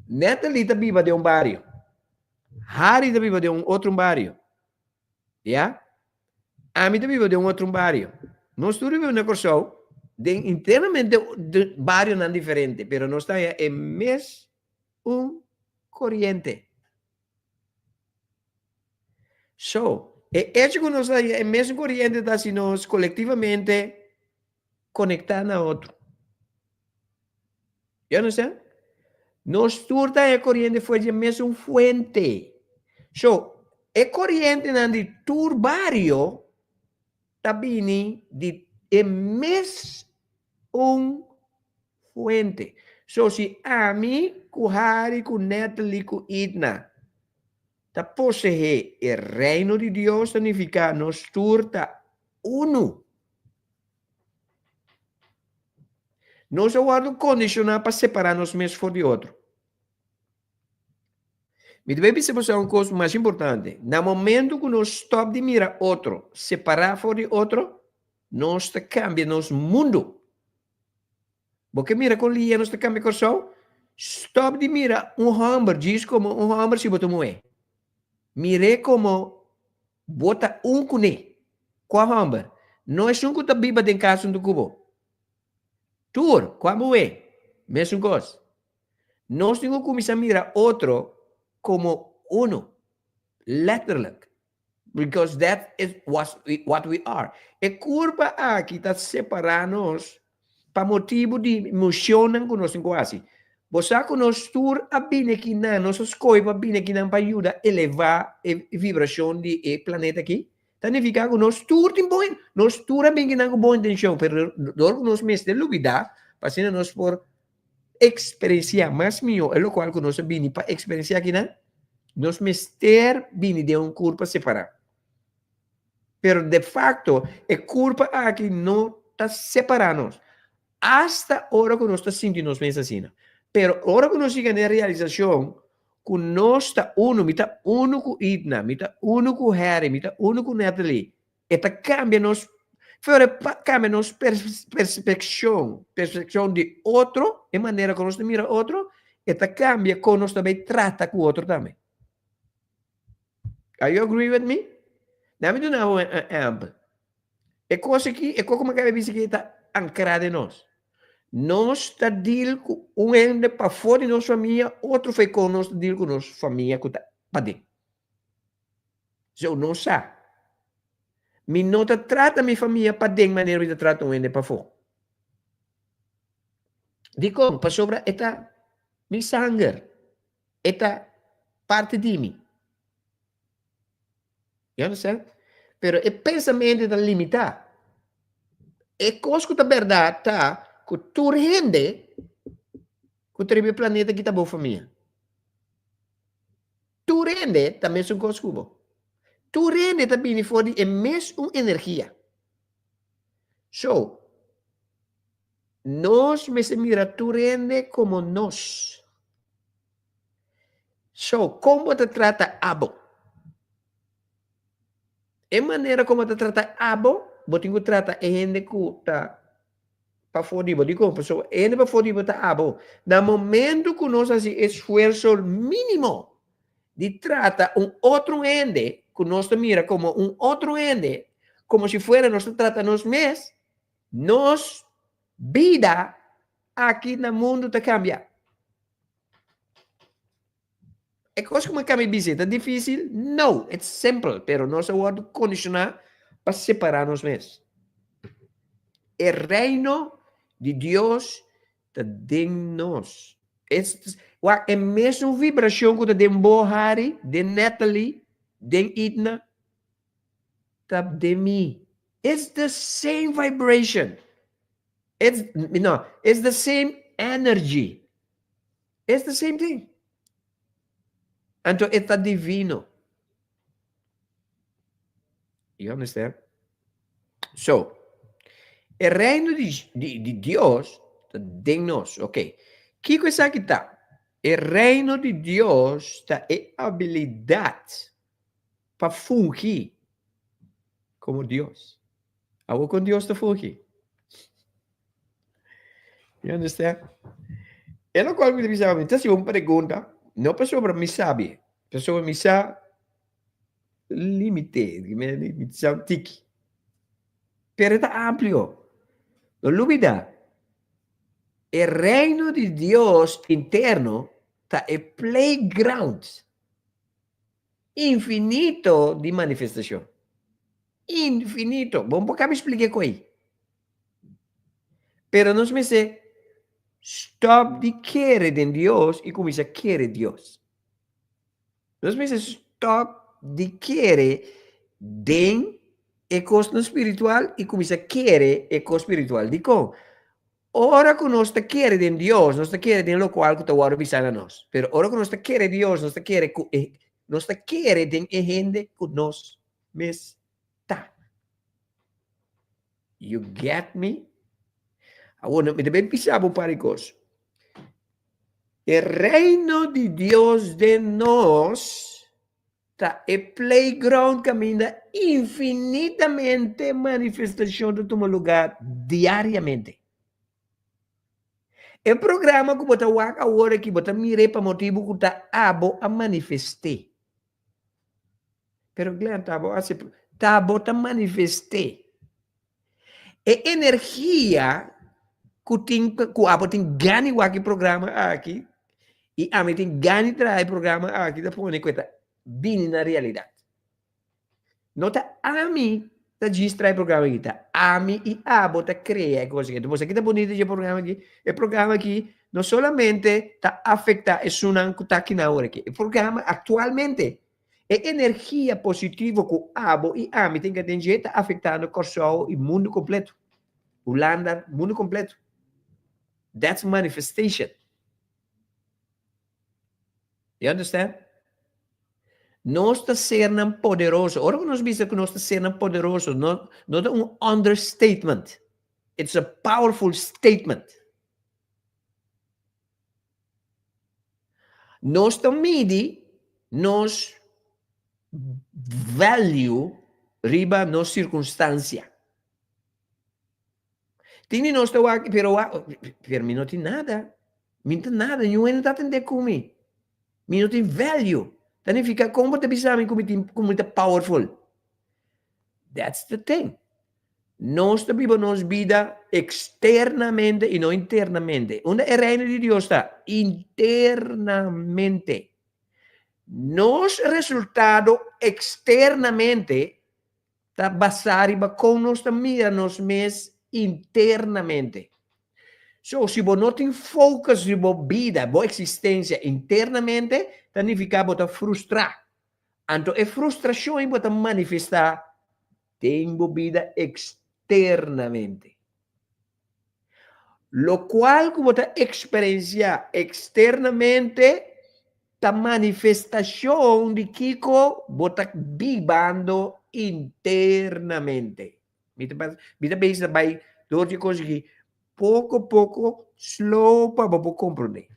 Natalie ta biba den un bario. Harry ta biba den un otro bario. Ya? Ami ta biba den un otro bario. Nos tur biba na Kòrsou den internamente barionan diferente, pero nos ta haña e mes un koriente. So, e echo ku nos ta haña e mesun koriente ta hasi nos kolektivamente konektá na otro. You understand? Nos tur ta e koriente for di e mesun fuente. So, e korientenan di tur bario ta bini di e mes un fuente. So, si ami ku Harry ku Natalie ku Idna ta poseé e reino di Dios, ta nifiká nos tur ta unu. Nos a wòrdu kondishoná pa separá nos mes for di otro. Mi ta bai bisa boso un kos mas importante. Na momento ku nos stòp di mira otro separá for di otro, nos ta kambia nos mundu. Bo ke mira kon lia nos ta kambia Kòrsou? Stòp di mira un hòmber djis komo un hòmber si bo ta muhé. Mir'é komo Bo ta un kuné. Kua hòmber? No esun ku ta biba den kas huntu ku bo. Tur, kua muhé? Mesun kos. Nos tin ku kuminsá mira otro komo unu. Letterlijk. Because that is what we are. E kurpa aki ta separá nos pa motibu di emocionnan ku nos tin ku hasi. Bo sa ku nos tur a bini akinan, nos a skohe pa bini akinan pa yuda elevá e vibrashon di e planeta aki? Ta nifiká ku nos tur tin bon, nos tur a bini akinan ku bon intenshon, pero dor ku nos mester lubidá pa asina nos por eksperensiá mas mihó e lokual ku nos a bini pa eksperensiá akinan, nos mester bini den un kurpa separá. Pero de facto e curpa aki no ta separa nos. Hasta ora cu nos ta sinti nos mes asina. Pero ora cu nos yega na e realisacion cu nos ta uno, mi ta uno cu Idna, mi ta uno cu Harry, mi ta uno cu Natalie, e ta cambia nos, pero e cambia nos perspeccion, perspeccion di otro, e manera cu nos ta mira otro, e ta cambia con nos ta bay trata cu otro tambe. Are you agree with me? Laat me duna bo un ehempel. E kos aki, e kos ku mi a kaba bisa aki ta ankrá den nos. Nos ta deal ku un hende pafó di nos famia, otro fe kon nos ta deal ku nos famia ku ta paden. So nos sa. Mi no ta trata mi famia paden manera mi ta trata un hende pafó. Dikon? Pasobra e ta mi sanger. E ta parti di mi. You understand? Pero e pensamentu ta limitá. E kos ku ta bèrdat ta ku tur hende ku ta riba e planeta aki ta bo famia. Tur hende ta mesun kos ku bo. Tur hende ta bini for di e mesun energia. So, nos mester mira tur hende komo nos. So, kon bo ta trata abo? E manera kon bo ta trata abo, bo tin ku trata e hende ku ta pafó di bo. Dikon? Pasobra e hende pafó di bo ta abo. Na momento ku nos hasi esfuerso mínimo di trata un otro hende ku nos ta mira komo un otro hende, komo si fuera nos ta trata nos mes, nos bida aki na mundu ta kambia. E kos ku mi kami bisa ta difísil? No, it's simple, pero nos a wòrdu kondishoná pa separá nos mes. E reino di Dios ta den nos. Wak, e mesun vibrashon ku ta den bo, Harry, den Natalie, den Idna, ta den mi. It's the same vibration. It's, no, it's the same energy. It's the same thing. Anto e ta divino. You understand? So, e reino di, di, di Dios ta den nos. Ok. Kiko esaki ta? E reino di Dios ta e abilidat pa fungi komo Dios. Awor kon Dios ta fungi? You understand? E lokual mi ta bisa mi ta hasi un pregunta, no pasobra mi sabi, pasobra mi sa limite, mi sa un tiki. Pero e ta amplio. No lubida, e reino di Dios interno ta e playground infinito di manifestashon. Infinito. Bo no por kaba splika e koi. Pero nos mester stop di kere den Dios i kuminsá kere Dios. Nos mester stop di kere den e kosnan spiritual i kuminsá kere e kos spiritual. Dikon? Ora ku nos ta kere den Dios, nos ta kere den lokual ku ta wòrdu bisá na nos. Pero ora ku nos ta kere Dios, nos ta kere ku e, nos ta kere den e hende ku nos mes ta. You get me? Awor, mi ta bin bisa bo un par di kos. E reino di Dios den nos ta e playground kaminda infinitamente manifestashon ta tuma lugá diariamente. E programa ku bo ta wak awor aki bo ta mir'é pa motibu ku ta abo a manifest'é. Pero Glenn, ta abo a hasi, ta abo ta manifest'é. E energia ku tin ku abo tin gana di wak e programa aki i ami tin gana di traha e programa aki ta pone ku e ta bini na realidat. No ta ami ta djis traha e programa aki, ta ami i abo ta krea e kos aki. Enton ki ta bunita dje programa aki? E programa aki no solamente ta afekta esunnan ku ta akinan awor aki, e programa aktualmente E energia positivo ku abo i ami tin den dje ta afektando Kòrsou i mundu kompleto. Hulanda, mundu kompleto. That's manifestation. You understand? Nos ta sernan poderoso. Ora ku nos bisa ku nos ta sernan poderoso, no, no ta un understatement. It's a powerful statement. Nos ta midi nos value riba nos circunstancia. Tin di nos ta wak, pero wak, pero mi no tin nada. Mi no tin nada, niun hende ta atende ku mi. Mi no tin value. Ta nifica kon bo ta bisa mi ku mi tin, ku mi ta powerful? That's the thing. Nos ta biba nos bida eksternamente i no internamente. Unda e Reino di Dios ta? Internamente. Nos resultado eksternamente ta basá riba kon nos ta mira nos mes internamente. So, si bo no tin focus riba bo bida, bo eksistensia internamente, ta nifiká bo ta frustrá. Anto e frustrashon ei bo ta manifestá den bo bida eksternamente. Lokual ku bo ta eksperensiá eksternamente ta manifestashon di kiko bo ta bibando internamente. Mi ta mi ta bezig ta bai dor di e kos aki poko poko slow pa bo por komprondé.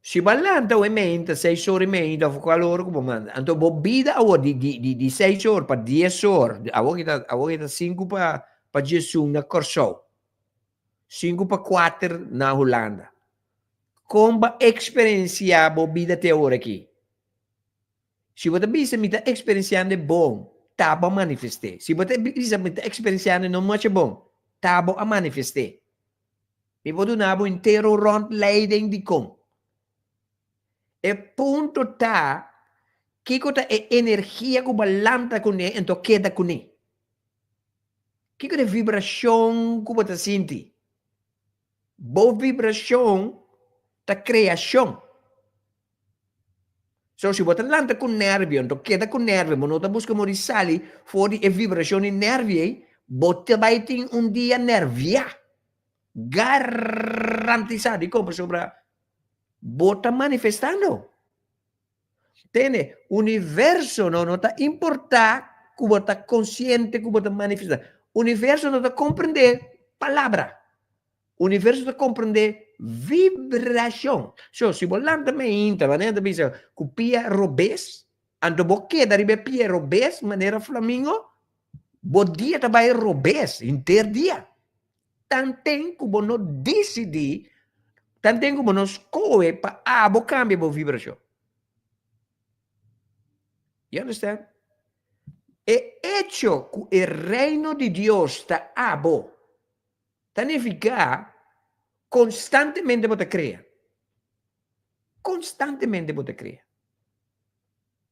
Si bo a lanta awe meinta, seis or i meinta of cual ora cu bo manda, anto bo bida awor di di di di seis or pa dies or, awor ki ta awor ki ta sinku pa pa diesun na Kòrsou, sinku pa kuater na Hulanda. Kon bo a eksperensiá bo bida te awor aki? Si bo ta bisa mi ta eksperensiando e bon, ta bo a manifest'é. Si bo ta bisa mi ta eksperensiando e no mucho bon, ta bo a manifest'é. Mi por duna bo entero rondleiding dikon. E punto ta, kiko ta e energia ku bo a lanta kuné enton keda kuné? Kiko ta e vibrashon ku bo ta sinti? Bo vibrashon ta kreashon. So, si bo ta lanta ku nervio, enton keda ku nervio, bo no ta buska modo di sali for di e vibrashon di nervio ei, bo ta bai tin un dia nerviá. Garantisá. Dikon? Pasobra bo ta manifestando. Tende, universo no no ta importá ku bo ta konsiente ku bo ta manifestá. Universo no ta komprendé palabra. Universo ta komprendé vibrashon. So, si bo lanta meinta, manera ta bisa, ku pia robes, anto bo keda riba e pia robes, manera flamingo, bo dia ta bai robes henter dia. Tanten ku bo no disidí, tanten ku bo no skohe pa abo kambia bo vibrashon. You understand? E echo ku e Reino di Dios ta abo, Ta nifiká konstantemente bo ta krea. Konstantemente bo ta krea.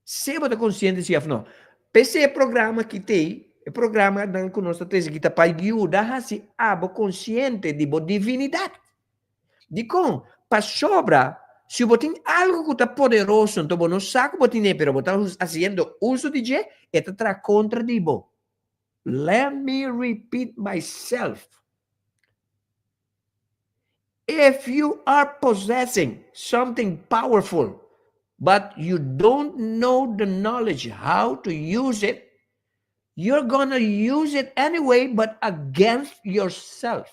Sea bo ta konsiente si òf no. P'esei e programa aki t'ei, e programanan ku nos ta trese aki ta pa yuda hasi abo konsiente di bo divinidat. Dikon? Pasobra si bo tin algu ku ta poderoso, anto bo no sa ku bo tin'é, pero bo ta hasiendo uso di dje, e ta traha kontra di bo. Let me repeat myself. If you are possessing something powerful, but you don't know the knowledge how to use it, you're gonna use it anyway, but against yourself.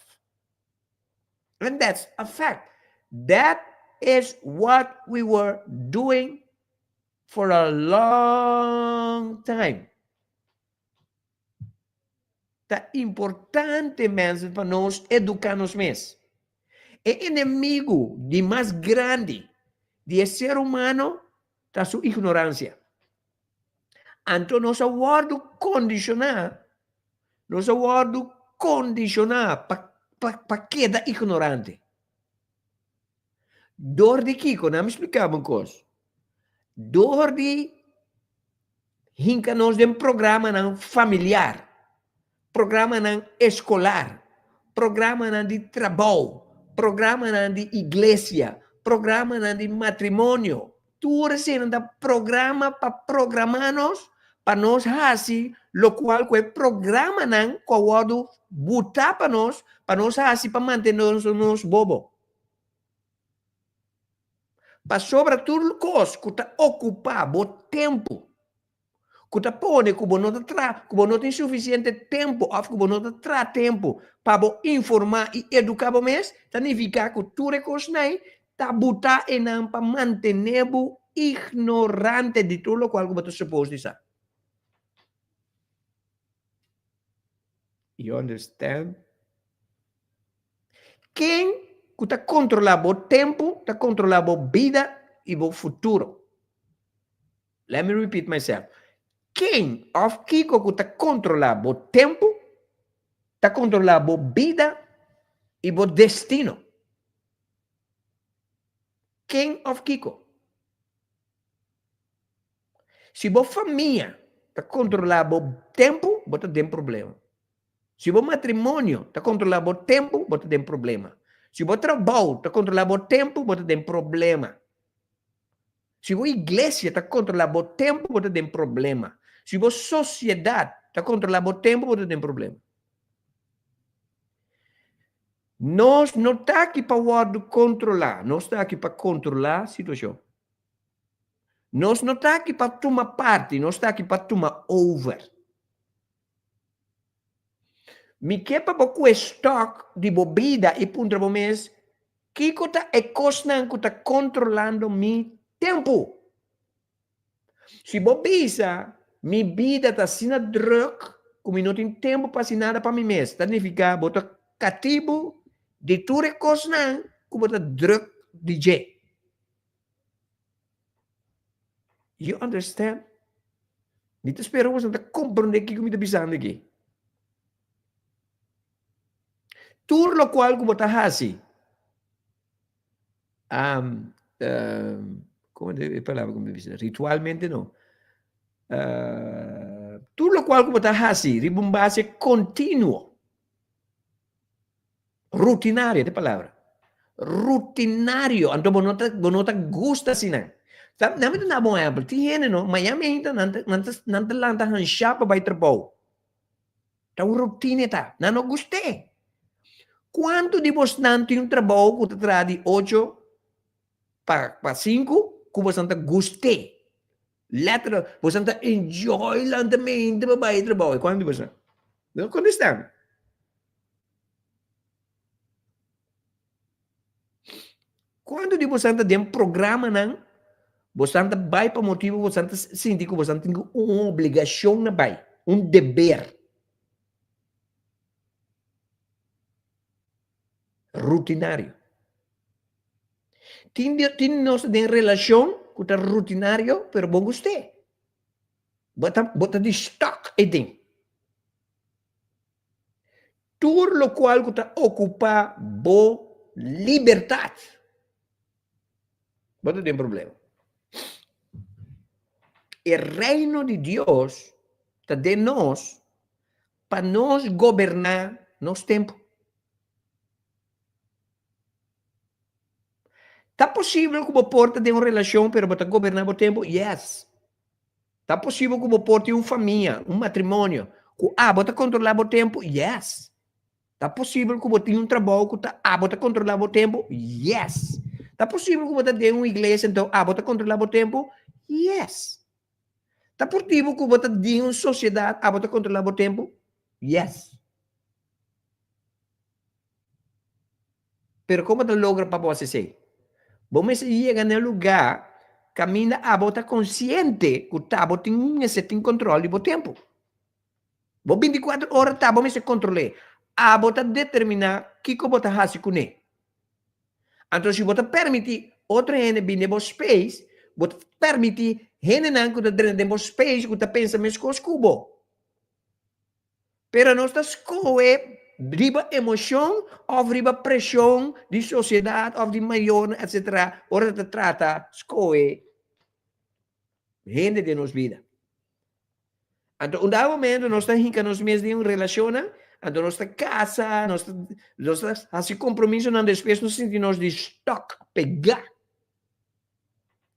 And that's a fact. That is what we were doing for a long time. Ta importante mensen pa nos educa nos mes. E enemigo di mas grandi di e ser humano ta su ignorancia. Anto nos a wordo condiciona, nos a wordo condiciona pa, pa, pa keda ignorante. Dor di kiko? Nan mi splika bo un kos. Dor di hinka nos den programanan familiar, programanan eskolar, programanan di trabou, programanan di iglesia, programanan di matrimonio. Tur eseinan ta programa pa programá nos pa nos hasi lokual ku e programanan ku a wòrdu butá pa nos, pa nos hasi pa mantené nos bobo. Pasobra tur kos ku ta okupá bo tempu, ku ta pone ku bo no ta tra, ku bo no tin sufisiente tempu òf ku bo no ta tra tempu pa bo informá i eduká bo mes, ta nifiká ku tur e kosnan ei ta butá einan pa mantené bo ignorante di tur lokual ku bo ta supos di sa. You understand? Ken ku ta kontrolá bo tempu ta kontrolá bo bida i bo futuro. Let me repeat myself. Ken òf kiko ku ta kontrolá bo tempu, ta kontrolá bo bida i bo destino. Ken òf kiko? Si bo famia ta kontrolá bo tempu, bo ta den problema. Si bo matrimonio ta kontrolá bo tempu, bo ta den problema. Si bo trabou ta kontrolá bo tempu, bo ta den problema. Si bo iglesia ta kontrolá bo tempu, bo ta den problema. Si bo sosiedat ta kontrolá bo tempu, bo ta den problema. Nos no ta aki pa wòrdu kontrolá, nos ta aki pa kontrolá situashon. Nos no ta aki pa tuma parti, nos ta aki pa tuma over. Mi ke pa bo kue stok di bo bida i puntra bo mes, Kiko ta e kosnan ku ta kontrolando mi tempu? Si bo bisa, Mi bida ta asina drùk ku mi no tin tempu pa hasi nada pa mi mes, ta nifiká bo ta katibu di tur e kosnan ku bo ta drùk di dje. You understand? Mi ta spera boso ta komprondé kiko mi ta bisando aki. Tur lokual ku bo ta hasi, um, um, komo e palabra ku mi ta bisa? Ritualmente no. Uh, tur lokual ku bo ta hasi riba un base kontinuo. Rutinario, te palabra. Rutinario. Anto bo no ta, bo no ta gusta asina. Ta, na mi ta na bon ehempel. Tin hende no, Miami ainda nan ta, nan ta, nan ta lanta hanshá pa bai trabou. Ta un rutine ta. Nan no gust'é. Kuantu di bosnan tin un trabou ku ta traha di ocho pa, pa sinku ku bosnan ta gust'é? Letterlijk, bosnan ta enjoy lantamente pa bai trabou. Kuantu di bosnan? No kontestá mi. Kuantu di bosan ta den programanan, bosan ta bai pa motibu bosan ta sinti ku bosan tin un obligashon na bai, un deber. Rutinario. Tin di tin nos den relashon ku ta rutinario, pero bo gust'é. Bo ta bo ta di stok ei den. Tur lokual ku ta okupá bo libertat, bo ta den problema. E Reino di Dios ta den nos pa nos goberná nos tempu. Ta posibel ku bo por ta den un relashon pero bo ta goberná bo tempu? Yes. Ta posibel ku bo por tin un famia, un matrimonio, ku abo ta kontrolá bo tempu? Yes. Ta posibel ku bo tin un trabou ku ta abo ta kontrolá bo tempu? Yes. Ta posibel ku bo ta den un iglesia enton abo ta kontrolá bo tempu? Yes. Ta posibel ku bo ta den un sosiedat abo ta kontrolá bo tempu? Yes. Pero kon bo ta logra pa bo hasi esei? Bo mester yega na e lugá kaminda abo ta konsiente ku ta bo tin mester tin kontrol di bo tempu. Bo bintikuater ora ta bo mester kontrol'é. Abo ta determiná kiko bo ta hasi kuné. Anto si bo ta permití otro hende bini den bo space, bo ta permití hendenan ku ta drenta den bo space ku ta pensa meskos ku bo. Pero nos ta skohe riba emocion of riba presion di sociedad of di mayornan etc. Ora ta trata skohe hende den nos bida. Anto un dado momento nos ta hinca nos mes den un relacionnan, anto nos ta casa, nos ta, nos ta haci compromisonan, despues nos sinti nos di stuck, pega.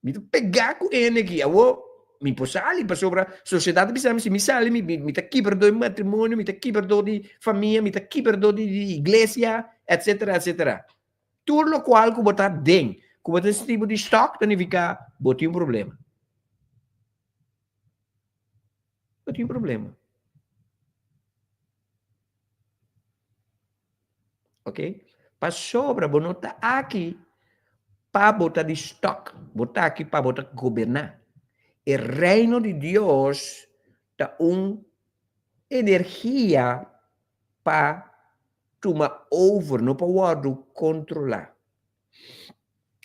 Mi ta pegá ku hende aki. Awor, mi por sali pasobra sosiedat ta bisa mi si mi sali mi mi ta kibra dor di matrimonio, mi ta kibra dor di famia, mi ta kibra dor di di iglesia, etsetera, etsetera. Tur lokual ku bo ta den, ku bo ta sinti bo di stòk ta nifiká bo tin un problema. Bo tin un problema. Ok? Pasobra bo no ta aki pa bo ta di stok, bo ta aki pa bo ta goberná. E reino di Dios ta un energia pa tuma over, no pa wòrdu kontrolá.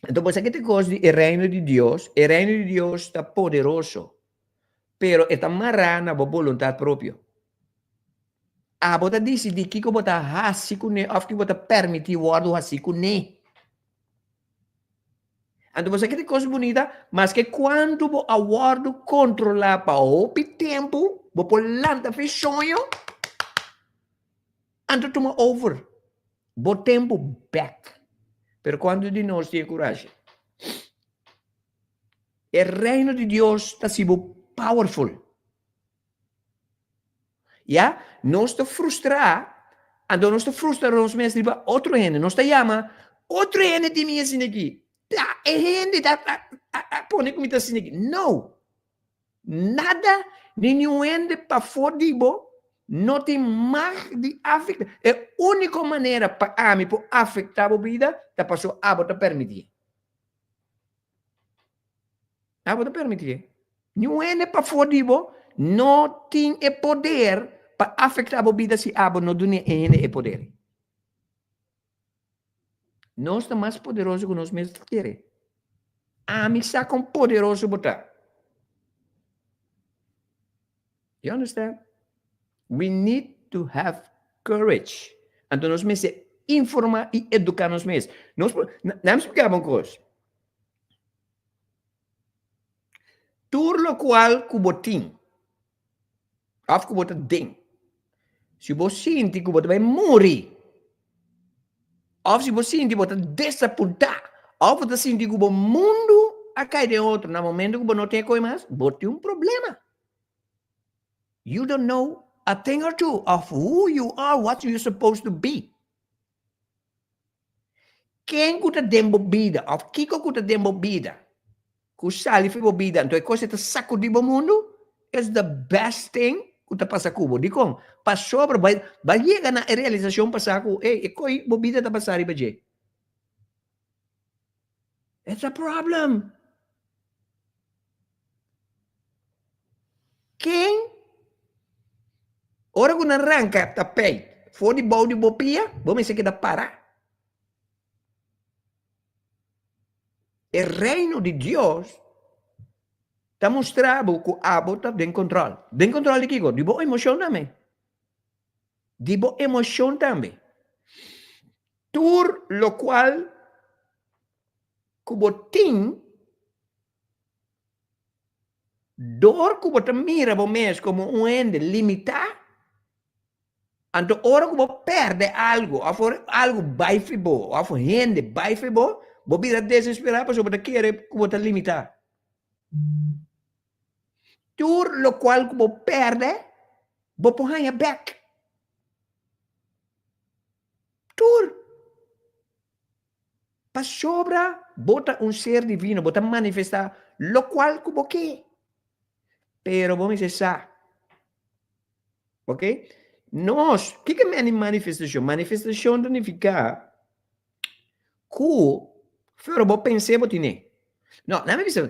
Enton bo sa ke ta e kos di e reino di Dios? E reino di Dios ta poderoso. Pero e ta mará na bo boluntat propio. Abo ta disidí kiko bo ta hasi kuné òf kiko bo ta permití wòrdu hasí kuné. Anto bo sa ki ta e kos bunita? Maske kuantu bo a wòrdu kontrolá pa hopi tempu, bo por lanta fi soño, anto tuma over bo tempu bèk. Pero kuantu di nos tin e kurashi? E reino di Dios ta hasi bo powerful. Ya, nos ta frustrá, anto nos ta frustra nos mes riba otro hende. Nos ta yama otro hende tin mi asina aki. Ta e hende ta a pone ku mi ta asina aki. No! Nada ni niun hende pafó di bo no tin mag di afektá. E úniko manera pa ami por afektá bo bida ta pasobra abo ta permití. Abo ta permitié. Niun hende pafó di bo no tin e poder pa afektá bo bida si abo no dun'é e hende e poder. Nos ta mas poderoso ku nos mes ta kere. Ami sa kon poderoso bo ta. You understand? We need to have courage. Anto nos mester informa i eduká nos mes. Nos por, na mi splika bo un kos. Tur lokual ku bo tin òf ku bo ta den, si bo sinti ku bo ta bai muri òf si bo sinti bo ta desapuntá òf bo ta sinti ku bo mundu a kai den otro na momento ku bo no tin e koi mas, bo tin un problema. You don't know a thing or two of who you are, what you supposed to be. Ken ku ta den bo bida òf kiko ku ta den bo bida ku sali for bo bida anto e kos ei ta sakudí bo mundu is the best thing ku ta pasa ku bo. Dikon? Pasobra bo a yega na e realisashon pasá ku ey e koi bo bida ta basá riba dje. It's a problem. Ken ora ku nan ranka tapeit for di bou di bo pia, bo mester keda para. E reino di Dios ta mustra bo ku abo ta den kontrol. Den kontrol di kiko? Di bo emoshon tambe. Di bo emoshon tambe. Tur lokual ku bo tin, dor ku bo ta mira bo mes komo un hende limitá, anto ora ku bo pèrdè algu òf ora algu bai fi bo òf un hende bai fi bo, bo bira desesperá pasobra bo ta kere ku bo ta limitá. Tur lokual ku bo pèrdè, bo por haña bèk. Tur. Pasobra bo ta un ser divino, bo ta manifestá lokual ku bo ke. Pero bo mester sa. Ok? Nos, kiko meni manifestashon? Manifestashon ta nifiká ku pero bo pens'é bo tine. No, laat mi bisa,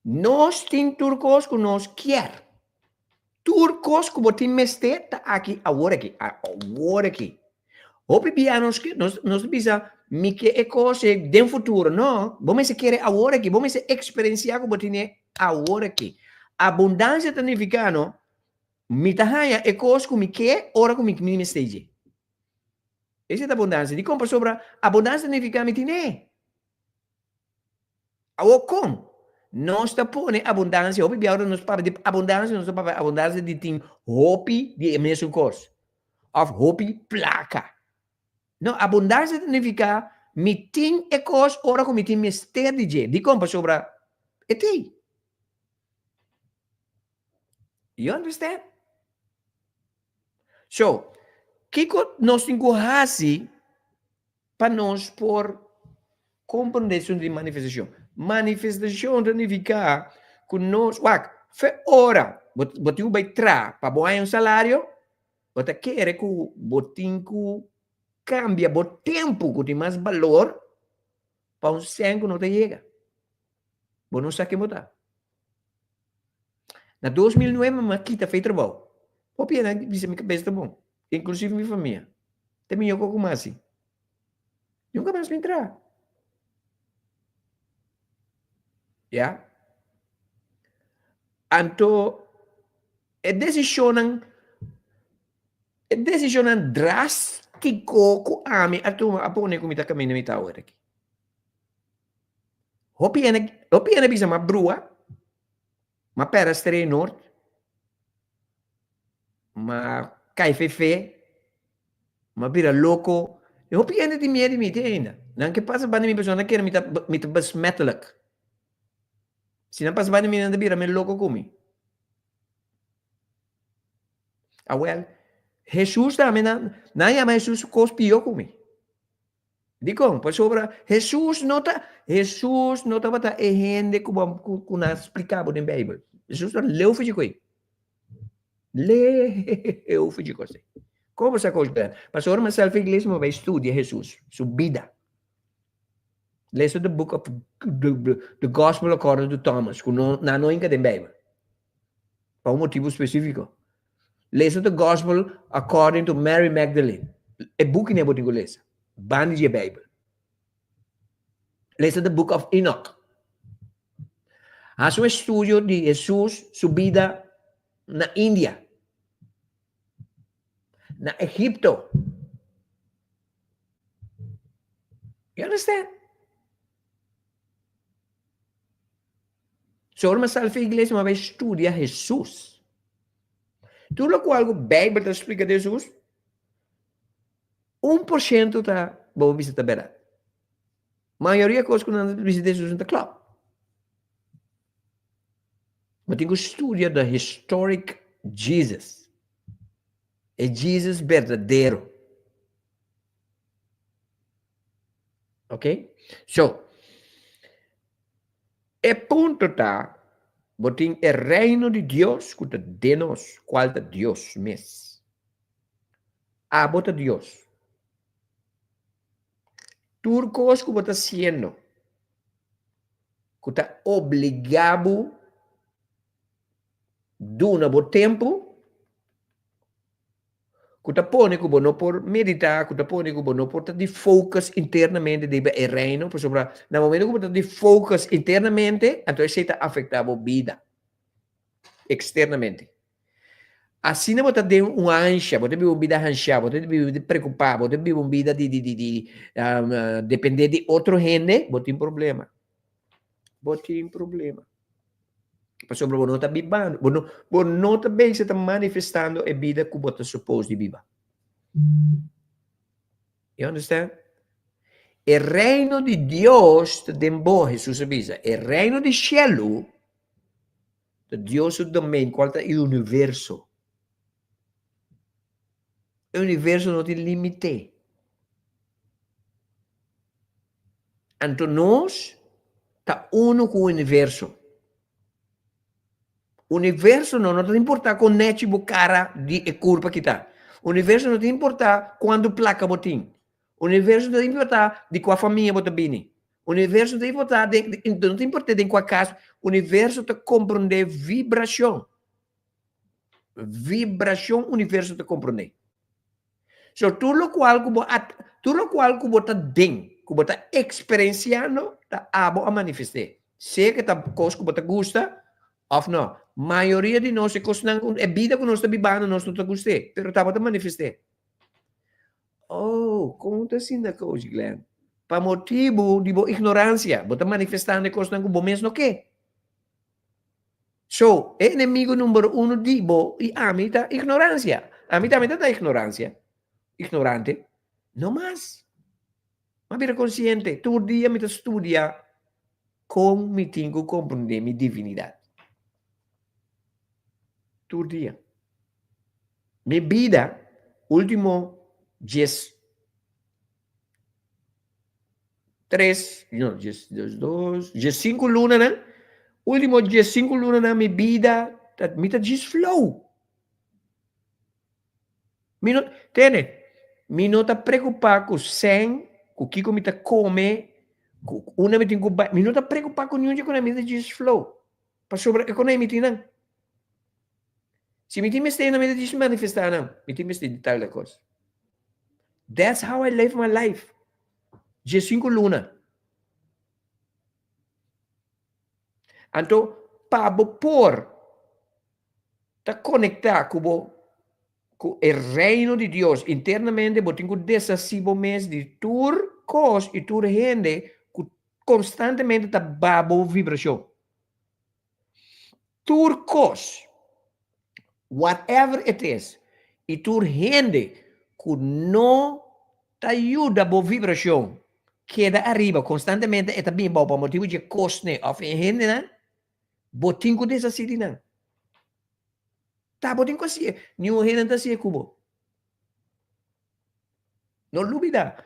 nos tin tur kos ku nos kier. Tur kos ku bo tin mester ta aki awor aki, awor aki. Hopi bia nos nos nos ta bisa mi ke e kos ei den futuro. No, bo mester kere awor aki, bo mester eksperensiá ku bo tine awor aki. Abundansia ta nifiká no, mi ta haña e kos ku mi ke ora ku mi mester dje. Esei ta abundansia. Dikon? Pasobra abundansia ta nifiká mi tine. Awor kon nos ta pone abundansia? Hopi bia ora nos papia di abundansia, nos ta papia abundansia di tin hopi di e mesun kos òf hopi plaka. No, abundansia ta nifiká mi tin e kos ora ku mi tin mester di dje. Dikon? Pasobra e t'ei. You understand? So, kiko nos tin ku hasi Pa nos por comprende esun di manifestacion. Manifestacion ta nifica cu nos, wak, fe ora bo, bo tin cu bay tra pa bo haña un salario, bo ta kere cu bo tin cu cambia bo tempo cu tin mas balor pa un cen cu no ta yega. Bo no sa ken bo ta. Na 2009 mi a kita fe trabou. Hopi hende a bisa mi cabes ta bon, inclusive mi famia. Ta mihó ku kuma asi. Nunka mas mi traha. Ya. Anto e desishonnan e desishonnan drástiko ku ami a tuma a pone ku mi ta kaminda mi ta awor aki. Hopi hende hopi hende a bisa m'a brua, m'a pèrdè Estrella Noord, m'a kai fefe, m'a bira loko. E hopi hende tin miedu di mi te ainda. Nan ke pasa banda mi pasobra nan kere mi ta mi ta besmettelijk. Si nan pasa banda mi nan ta bira men loko ku mi. Awel, Hesus tambe nan nan yama Hesus kos pio ku mi. Dikon? Pasobra Hesus no ta Hesus no tabata e hende ku bo ku ku nan splika bo den Beibel. Hesus ta leu for dje koi. Leu for dje kos ei. Kon bo sa kos bèn? Pasobra mi a sali for iglesia mi a bai studia Hesus, su bida. Lesa the book of the, the Gospel according to Thomas, ku no, nan no hinka den Beibel. Pa un motibu spesífiko. Lesa the Gospel according to Mary Magdalene. E buki ne bo tin ku lesa. Banda di e Beibel. Lesa the book of Enoch. Hasi un estudio di Jesus su bida na India. Na Egipto. You understand? So ora mi sali for iglesia mi a bai studia Jesus. Tur lokual ku Bijbel ta splika di Jesus, 1% ta bo bisa ta bèrdat. Mayoria kos ku nan ta bisa di Jesus no ta klòp. Bo tin ku studia the historic Jesus. E Jesus berdadero. Ok? So, e punto ta, bo tin e reino di Dios ku ta den nos, kual ta Dios mes. Abo ta Dios. Tur kos ku bo ta hasiendo, ku ta obligá bo duna bo tempu, ku ta pone ku bo no por meditá, ku ta pone ku bo no por ta di focus internamente riba e reino, pasobra na momento ku bo ta di focus internamente, anto esei ta afektá bo bida eksternamente. Asina bo ta den un ansha, bo ta biba un bida hanshá, bo ta biba un bida preokupá, bo ta biba un bida di di di di dependé di otro hende, bo tin problema. Bo tin problema. Pasobra bo no ta bibando, bo no, bo no ta bezig ta manifestando e bida ku bo ta supos di biba. You understand? E reino di Dios ta den bo, Hesus a bisa. E reino di shelu ta Dios su domain, kual ta e universo. E universo no tin limite. Anto nos ta uno ku universo. Universo no, no ta importa kon nechi bo kara di e kurpa kita. Universo no ta importa kuantu plaka bo tin. Universo no ta importa di kua famia bo ta bini. Universo no ta importa den, no ta importa den kua kas. Universo ta komprende vibrashon. Vibrashon universo ta komprende. So tur lokual ku bo a tur lokual ku bo ta den, ku bo ta eksperensiando, ta abo a manifest'é. Sea ku ta kos ku bo ta gusta òf no. Mayoria di nos e kosnan ku e bida ku nos ta bibando nos no ta gust'é, pero ta abo ta manifest'é. Oh, kon ta asina Coach Glenn? Pa motibu di bo ignoransia, bo ta manifestando e kosnan ku bo mes no ke. So, e enemigo numero uno di bo i ami ta ignorancia. Ami tambe ta ta ignorancia. Ignorante. No mas. M'a bira consciente. Tur dia mi ta studia con mi tin cu comprende mi divinidad. Tur dia. Mi bida, ultimo djes Tres, no, djes, djes dos, djes sinku lunanan, último djes sinku lunanan mi bida, ta, mi ta djis flow. Mi no, tene, mi no ta preokupá ku sèn, ku kiko mi ta kome, ku unda mi tin ku bai, mi no ta preokupá ku niun dje kos, mi ta djis flow. Pasobra e konai mi tin nan. Si mi tin mester nan, mi ta djis manifestá nan. Mi tin mester di tal kos. That's how I live my life. Diesinku luna. Anto, pa bo por. ta konektá ku bo ku e reino di Dios internamente, bo tin ku deshasí bo mes di tur kos i tur hende ku konstantemente ta baha bo vibrashon. Tur kos, whatever it is, i tur hende ku no ta yuda bo vibrashon keda ariba konstantemente e ta bin abou pa motibu dje kosnan òf e hendenan, bo tin ku deshasí di nan. Ta bo tin ku hasié, niun hende no ta hasié ku bo. No lubida,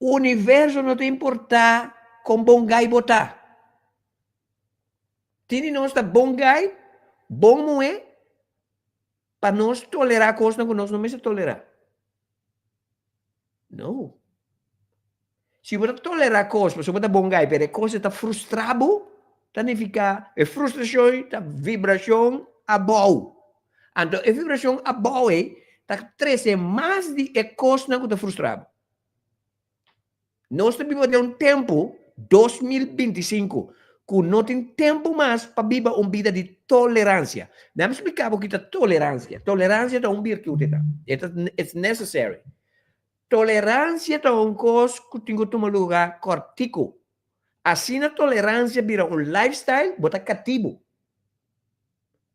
universo no ta importá kon bon gai bo ta. Tin di nos ta bon gai, bon muhé, pa nos tolerá kosnan ku nos no mester tolerá. No. Si bo ta tolerá kos pasobra bo ta bon gai, pero e kos ta frustrá bo, ta nifiká e frustrashon ta vibrashon abou. Anto e vibrashon abou ei ta trese mas di e kosnan ku ta frustrá bo. Nos ta biba den un tempu, 2025, ku no tin tempu mas pa biba un bida di toleransia. Nan mi splika bo ki ta toleransia. Toleransia ta un birtut e ta. E ta, it's necessary. Toleransia ta un kos ku tin ku tuma luga kòrtiku. Asina toleransia bira un lifestyle, bo ta katibu.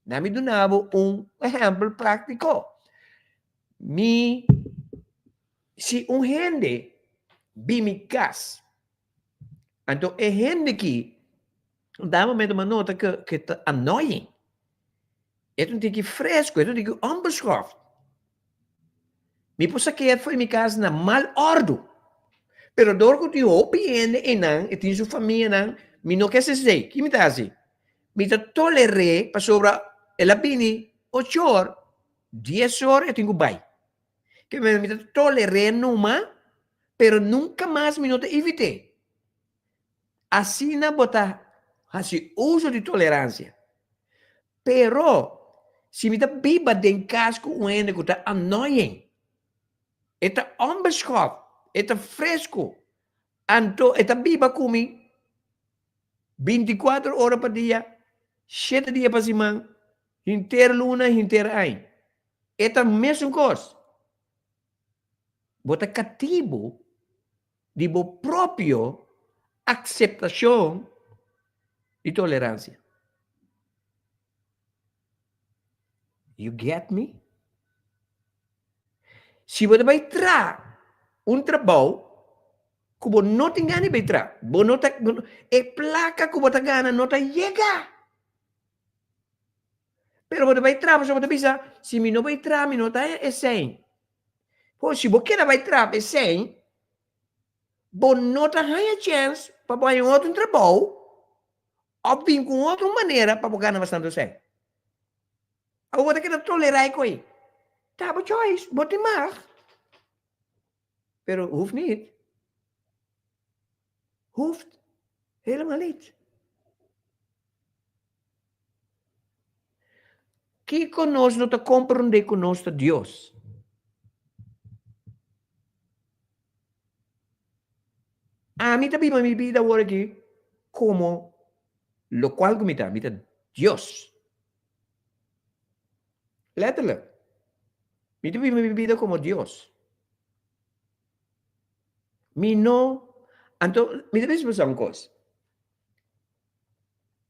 Nan mi duna bo un ehèmpel práktiko. Mi Si un hende bin mi kas, anto e hende ki da momento mi a nota ku e ta annoying, e ta un tiki fresku, e ta un tiki onbeschoft. Mi por sak'é for di mi kas na mal òrdu, pero dor ku tin hopi hende einan, e tin su famianan, mi no ke hasi esei. Ki mi ta hasi? Mi ta toler'é pasobra el a bini ocho or, dies or e tin ku bai. Ke men mi ta toler'é numa, pero nunka mas mi no ta evit'é. Asina bo ta hasi uso di toleransia. Pero, si mi ta biba den kas ku un hende ku ta annoying, e ta onbeschoft, e ta fresku, anto e ta biba ku mi bintikuater ora pa dia, shete dia pa siman, henter luna, henter aña. E ta mesun kos. Bo ta katibu di bo propio akseptashon di toleransia. You get me? Si bo ta bai traha un trabou ku bo no tin gana di bai traha, bo no ta, e plaka ku bo ta gana no ta yega. Pero bo ta bai traha pasobra bo ta bisa, si mi no bai traha mi no ta haña esei. Bo si bo keda bai traha pa esei, bo no ta haña chèns pa bo haña un otro trabou òf bin ku un otro manera pa bo gana mas tantu esei. Abo bo ta keda tolerá e koi. Ta bo choice, bo tin mag. Pero hoeft niet. Hoeft helemaal niet. Kiko nos no ta komprondé ku nos ta Dios? Ami ta biba mi bida awor aki komo lokual ku mi ta, mi ta Dios. Letterlijk. Mi ta biba mi bida komo Dios. Mi no, anto mi ta bisa boso un kos.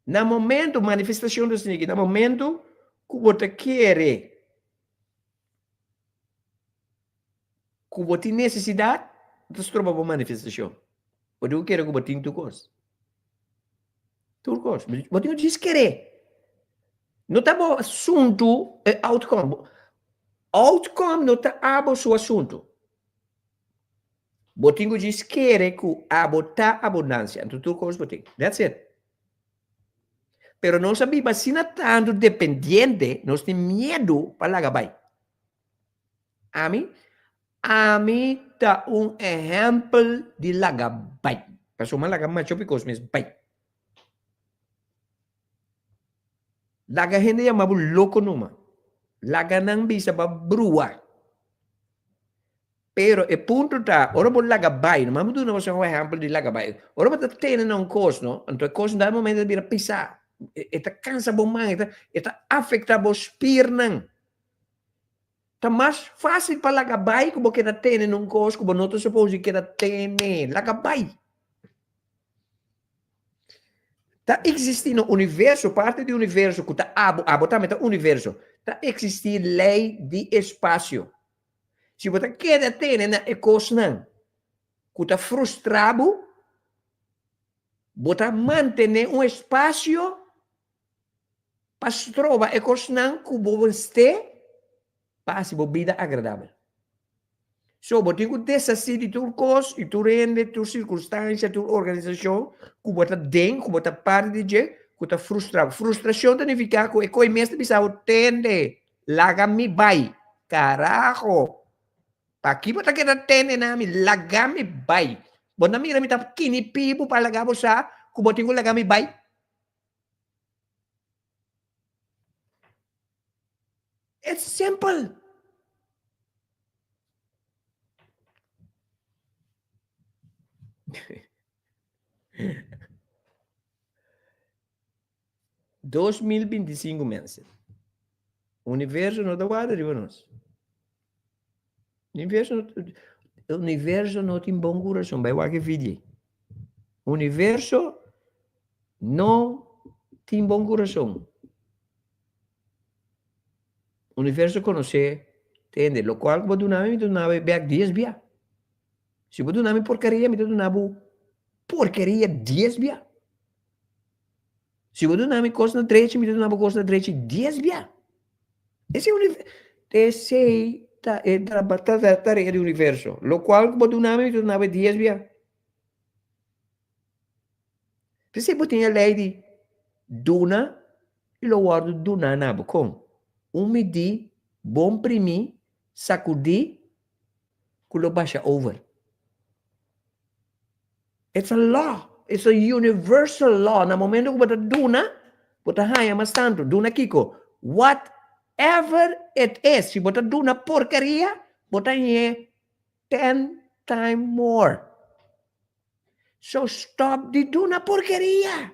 Na momento, manifestacion ta sini aki, na momento cu bo ta kere cu bo tin necesidad, bo ta stroba bo manifestacion. Bo tin cu kere cu bo tin tur cos. Tur cos. Bo tin cu djis kere. No ta bo asuntu e outcome. Outcome no ta abo su asuntu. Bo tin ku djis kere ku abo ta abundansia, anto tur kos bo tin. That's it. Pero nos a biba asina tantu dependiente, nos tin miedu pa laga bai. Ami, ami ta un ehèmpel di laga bai. Pasobra mi a laga macho pikos mes bai. Laga hende yama bo loko numa. Laga nan bisa bo a brua. Pero e punto ta, ora bo laga bai, nomás mi duna boso un ehempel di laga bai. Ora bo ta tene na un kos, no? Anto e kos na e momento ta bira pisá. E ta kansa bo man, e ta afektá bo spiernan. Ta mas fásil pa laga bai ku bo keda tene na un kos ku bo no ta supos di keda tene. Laga bai. Ta eksistí na universo, parti di universo ku ta abo, abo tambe ta universo, ta eksistí lei di espasio. Si bo ta keda tene na e kosnan ku ta frustra bo, bo ta mantené un espasio pa stroba e kosnan ku bo mester pa hasi bo bida agradabel. So, bo tin ku deshasí di tur kos i tur hende, tur sirkunstansia, tur organisashon ku bo ta den, ku bo ta parti di dje, ku ta frustra bo. Frustrashon ta nifiká ku e koi mes ta bisa bo, Tende, laga mi bai. Karaho! Paki bo ta keda tende na mi? Laga mi bai. Bo ta mira mi ta kinipi bo pa laga bo sa ku bo tin ku laga mi bai? It's simple. 2025 mensen. Universo no ta warda riba nos. Universo no, universo no tin bon corazón. Bai wak e video. Universo no tin bon corazón. Universo conoce tende. Locual cu bo duna mi, mi ta duna bo bek dies bia. Si bo duna mi porkeria, mi ta duna bo porkeria dies bia. Si bo duna mi cos na drechi, mi ta duna bo cos na drechi dies bia. Ese Esey ta e tarea di universo. Locual cu bo duna mi, mi ta duna bo dies bia. P'esei bo tin e lei di duna i lo wòrdu duná na bo. Kon? Un midí bon primí, sakudí ku lo basha over. It's a law. It's a universal law. Na momento ku bo ta duna, bo ta haña mas tantu. Duna kiko? Whatever it is. Si bo ta duna porkeria, bo ta hañ'é ten time more. So stop di duna porkeria.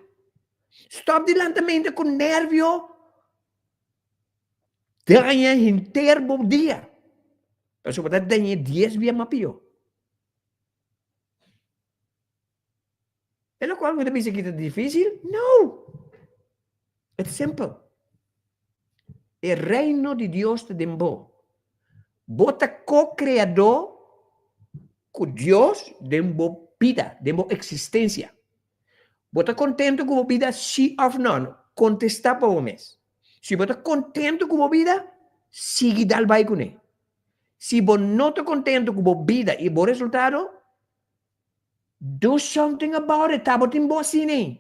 Stop di lanta mente ku nervio daña henter bo dia. Pasobra bo ta dañ'é dies bia mas pió. E lokual mi ta bisa ki ta difísil? No! It's simple. E reino di Dios ta den bo. Bo ta ko-kreadó ku Dios den bo bida, den bo eksistensia. Bo ta kontentu ku bo bida sí òf nò? Kontestá pa bo mes. Si bo ta kontentu ku bo bida, sigui dal bai kuné. Si bo no ta kontentu ku bo bida i bo resultado, Do something about it, ta bo tin bo asina.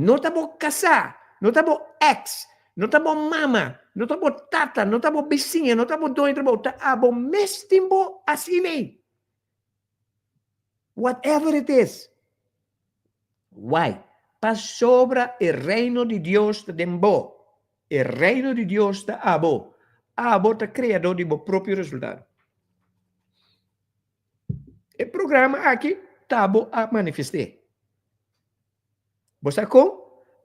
No ta bo kasá, no ta bo ex, no ta bo mama, no ta bo tata, no ta bo bisiña, no ta bo doño di trabou, ta abo mes tin bo asina. Whatever it is. Why? Pasobra e reino di Dios ta den bo. E reino di Dios ta abo. Abo ta kreadó di bo propio resultado. E programa aki ta bo a manifest'é. Bo sa kon?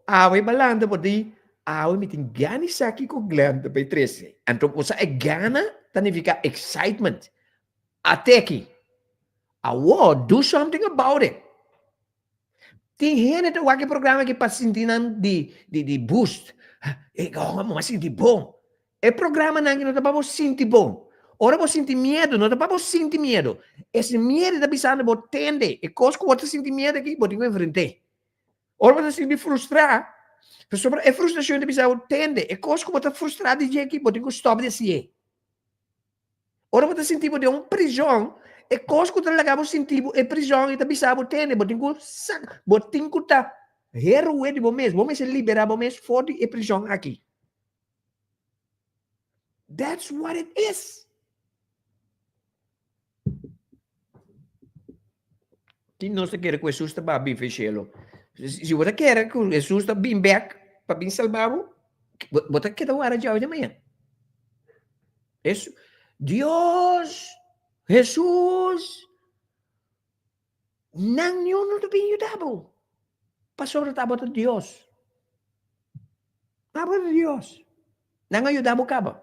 Awe balanta bo di, awe mi tin gana di sa kiko Glenn ta bay trese. Anto bo sa e gana ta nifiká excitement. At'e aki. Awor do something about it. Tin hende ta wak e programa aki pa sinti nan di di boost. E mi a sinti bon. E programanan aki no ta pa bo sinti bon. Ora bo sinti miedu, no ta pa bo sinti miedu. Ese miedu ta bisando bo tende e kos ku bo ta sinti miedu aki, bo tin ku enfrent'é. Ora bo ta sinti frustrá, pasobra e frustrashon ta bisa bo tende e kos ku bo ta frustrá di dje aki, bo tin ku stòp di hasié. Ora bo ta sinti bo den un prizon, e kos ku ta laga bo sinti bo e prizon i ta bisa bo tene, bo tin ku sak, bo tin ku ta heroe di bo mes, bo mester libera bo mes for di e prizon aki. That's what it is. Tin nos ta kere ku Hesus ta ba bin fe shelo. Si bo ta kere ku Hesus ta bin bek pa bin salba bo, bo ta keda wara djawe di mañana. Es Dios, Hesus, nan niun no ta bin yuda bo. Pasobra ta bo ta Dios. Pabra di Dios. Nan a yuda bo kaba.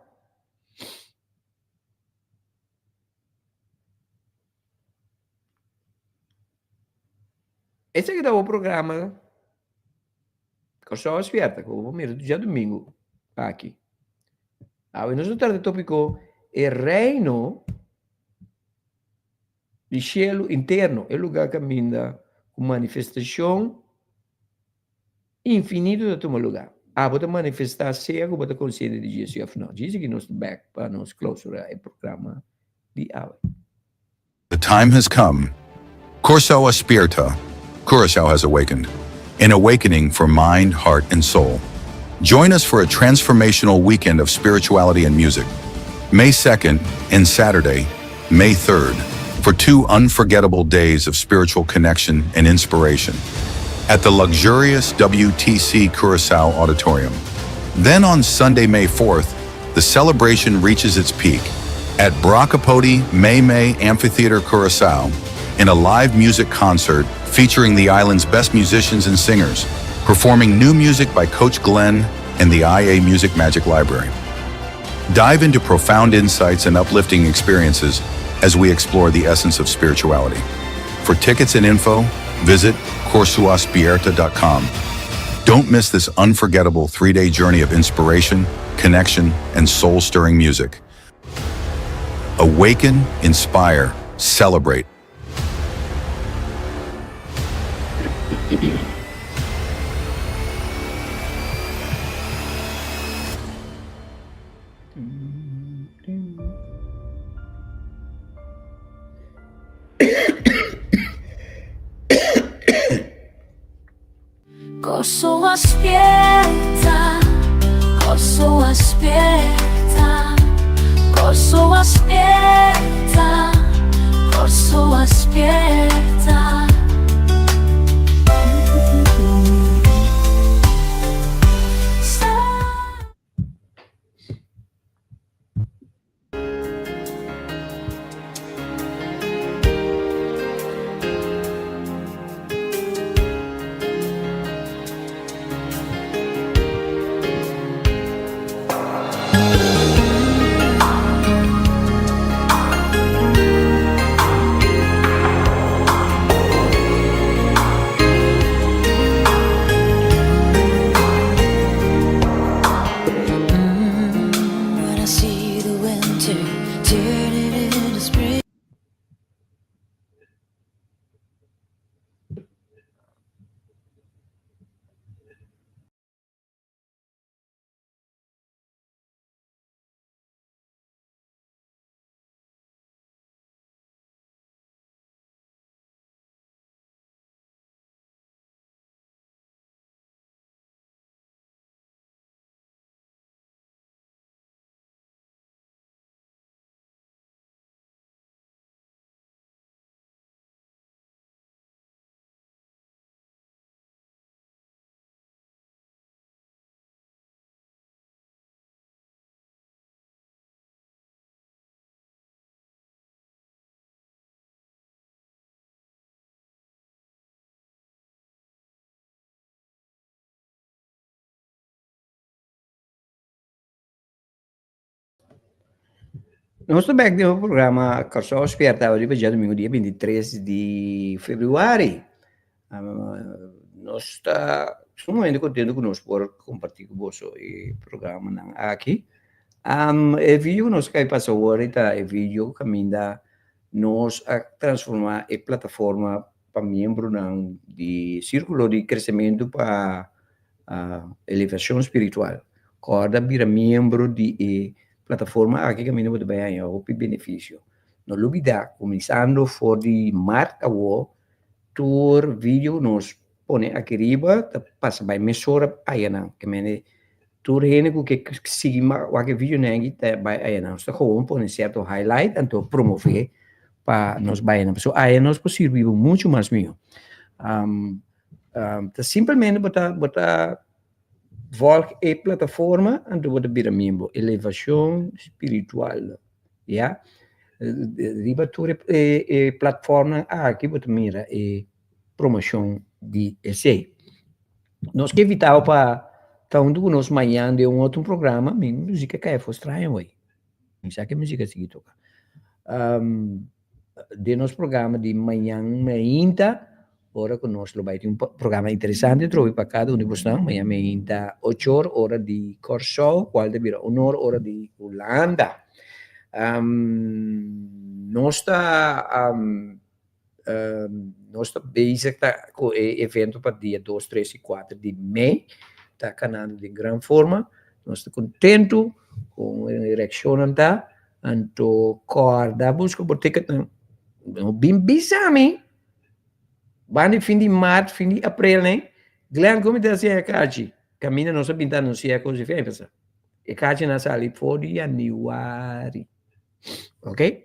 Esaki ta bo programa Kòrsou a Spièrta ku bo mira djadumingu aki. Awe nos ta trata e tópiko e reino di shelu interno, e lugá kaminda ku manifestashon infinito ta tuma lugá. Abo ta manifestá sea ku bo ta konsiente di dje si òf nò. Djis aki nos ta bèk pa nos klousurá e programa di awe. The time has come. Kòrsou a spierta, Curaçao has awakened. An awakening for mind, heart and soul. Join us for a transformational weekend of spirituality and music. May 2nd and Saturday, May 3rd, for two unforgettable days of spiritual connection and inspiration at the luxurious WTC Curacao Auditorium. Then on Sunday, May 4th, the celebration reaches its peak at Brocapodi May May Amphitheater Curacao in a live music concert featuring the island's best musicians and singers, performing new music by Coach Glenn and the IA Music Magic Library. Dive into profound insights and uplifting experiences as we explore the essence of spirituality. For tickets and info, visit corsuaspierta.com. Don't miss this unforgettable three-day journey of inspiration, connection, and soul-stirring music. Awaken, inspire, celebrate. Kòrsou a spierta, Kòrsou a spierta, Kòrsou a spierta, Kòrsou a spierta. Nos ta bek den e programa Kòrsou Spierta awe riba djadumingu dia 23 di febrüari. Nos ta sumamente kontentu ku nos por kompartí ku boso e programanan aki. E video ku nos a kai pasa awor ta e video kaminda nos a transformá e plataforma pa miembronan di Sírkulo di Kresementu pa Elevashon Spiritual. Kòrda bira miembro di e plataforma aki kaminda bo ta bai haña hopi benefisio. No lubidá, kuminsando for di mart awor, tur video ku nos pone aki riba ta pasa bai mesora ayanan. Ke mende tur hende ku ke sigui wak e videonan aki ta bai ayanan. Nos ta gewoon pone sierto highlight anto promové pa nos bai ayanan. Pasobra aya nos por sirbi bo muchu mas mihó. Ta simplemente bo ta bo ta volg e plataforma anto bo ta bira miembro. Elevacion spiritual, ya. Riba tur e platformnan aki bo ta mira e promocion di esey. Nos ke invitabo pa. Ta huntu ku nos mañan den un otro programa. Mi músika kai afó straño hoy. Mi sa ke músika sigui toka. Den nos programa di mañan mainta, ora ku nos lo bai tin un programa interesante trobe pa kada un di bosnan. Mañan mainta ocho or, ora di Kòrsou, kual ta bira un or, ora di Hulanda. Nos ta Nos ta bezig ta ku e evento pa dia dos, tres i kuater di mei. Ta kanando den gran forma. Nos ta kontentu ku e reakshonnan ta. Anto kòrda buska bo ticketnan. No bin bisa mi banda di fin di mart, fin di aprel nei, Glenn kon mi ta hasi e kachi? Kaminda nos a bin ta anunsiá kos di fe pasa. E kachinan a sali for di yanüari. Ok?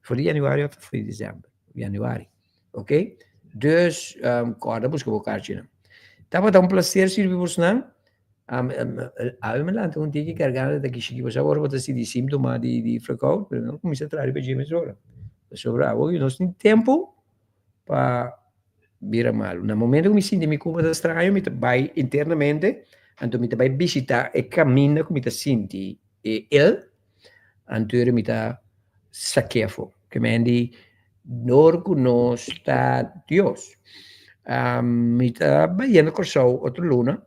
For di januari of for di december? Januari. Ok? Dus, um, korda buska bo karchinan. Tabata un placer sirbi bosnan. Um, um, awe me lanta un tiki garganta ta kishiki bo sa ora bo ta sinti síntoma di, di verkoud, pero no kuminsa traha riba dje mesora. Pasobra awo nos tin tempo pa bira malu. Na momento ku mi sinti mi kurpa ta straño, mi ta bai internamente, anto mi ta bai bishita e kaminda ku mi ta sinti e el, anto mi ta sak'é afó. Ke men di dor ku nos ta Dios. Mi ta bayendo Kòrsou otro luna.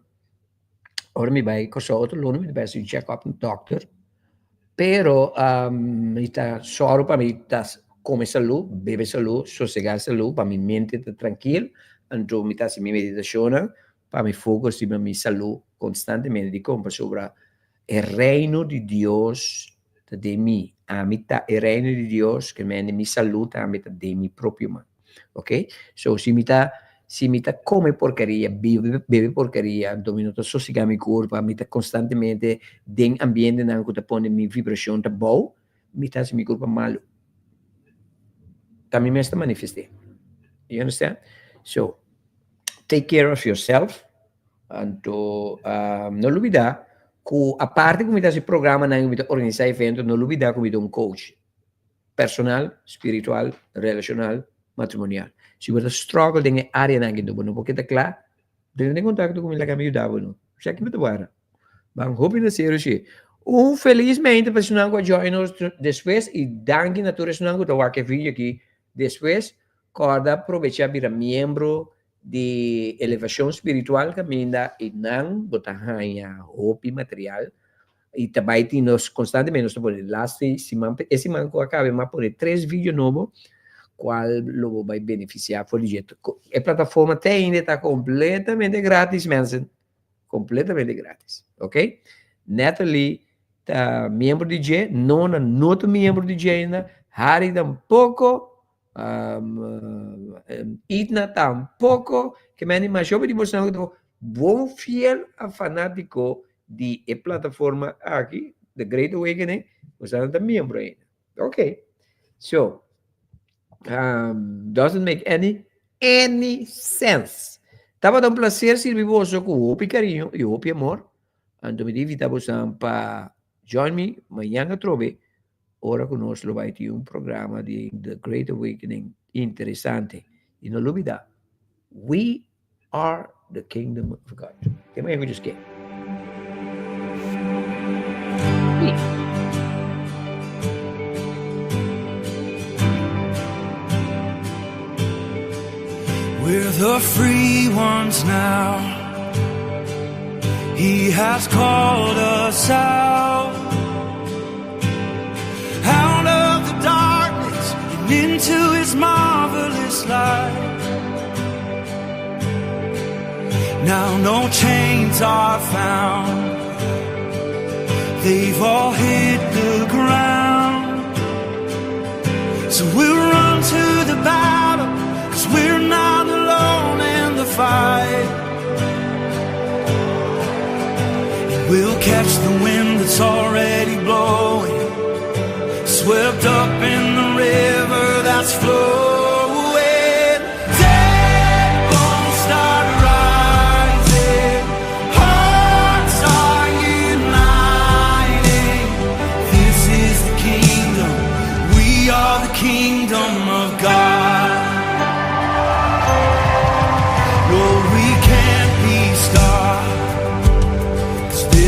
Ora mi bai Kòrsou otro luna mi ta bai hasi un check up na dòkter. Pero mi ta sòru pa mi ta kome salú, bebe salú, sosegá salú pa mi mente ta trankil. Anto mi ta hasi mi meditashonnan pa mi focus riba mi salú konstantemente. Dikon? Pasobra e reino di Dios ta den mi. Ami ta e reino di Dios, ke mende mi salú tambe ta den mi propio man. Ok? So si mi ta si mi ta come porkeria, bibe bebe porkeria, anto mi no ta sosegá mi kurpa, mi ta konstantemente den ambientenan ku ta pone mi vibrashon ta bou, mi ta hasi mi kurpa malu. Ta mi mes ta manifest'é. You understand? So, take care of yourself. Anto no lubidá ku aparte ku mi ta hasi programanan i mi ta organisá evento, no lubidá ku mi ta un coach personal, spiritual, relashonal, matrimonial. Si bo ta struggle den e áreanan aki bo no por keda kla, drenta den kontakto ku mi laga mi yuda bo no. Esaki mi ta wara. Ban hopi na serio shi. Un felis mente pa esunnan ku a join nos despues i danki na tur esunnan ku ta wak e video aki despues. Kòrda probechá bira miembro di Elevacion Spiritual kaminda i nan bo ta haña hopi material i ta bai tin nos konstantemente nos ta pone laatste siman e siman ku a kabe mi a pone tres video nobo kual lo bo bai benefisiá for di dje. E plataforma te ainda ta kompletamente gratis mensen, kompletamente gratis ok. Natalie ta miembro di dje, Nona no ta miembro di dje ainda, Harry tampoko. Itna tampoco, ke men di masha hopi di boso ku bon fiel a fanátiko di e plataforma aki, The Great Awakening, boso no ta miembro ainda. Ok, so, doesn't make any, any sense. Tabata un placer sirbi boso ku hopi kariño i hopi amor. Anto mi ta invita boso pa join mi mañan atrobe ora ku nos lo bai tin un programa di The Great Awakening interesante. I no lubida, we are the kingdom of God. Te mañana ku Dios ke. Peace. We're the free ones now. He has called us out. Out of the darkness and into his marvelous light. Now no chains are found. They've all hit the ground. So we'll run to the battle, cause we're not alone in the fight. And we'll catch the wind that's already blowing, swept up in the river that's flowing. Dead bones start rising, hearts are uniting. This is the kingdom, we are the kingdom of God. No, we can't be stopped.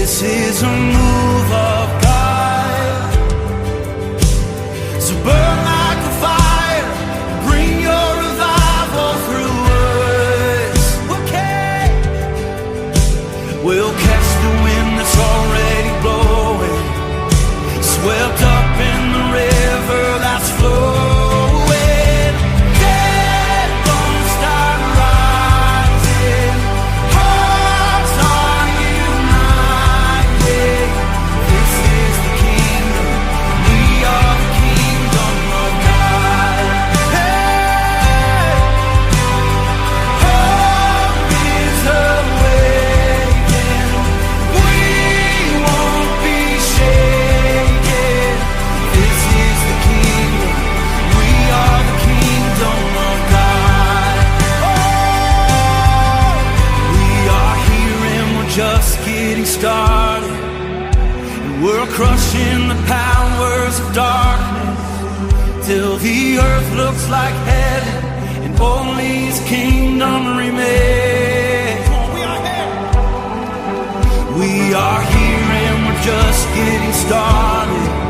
This is a move of God. So burn like a fire, bring your revival through us. Okay. We'll catch the wind that's already blowing, swept up in the river that's flowing. Dead bones start rising, hearts are united. This is the kingdom, we are the kingdom of God. Hey! Hope is awakened. We won't be shaken. This is the kingdom. We are the kingdom of God. Oh, we are here and we're just getting started. And we're crushing the powers of darkness till the earth looks like heaven and only His kingdom remains. We are here and we're just getting started.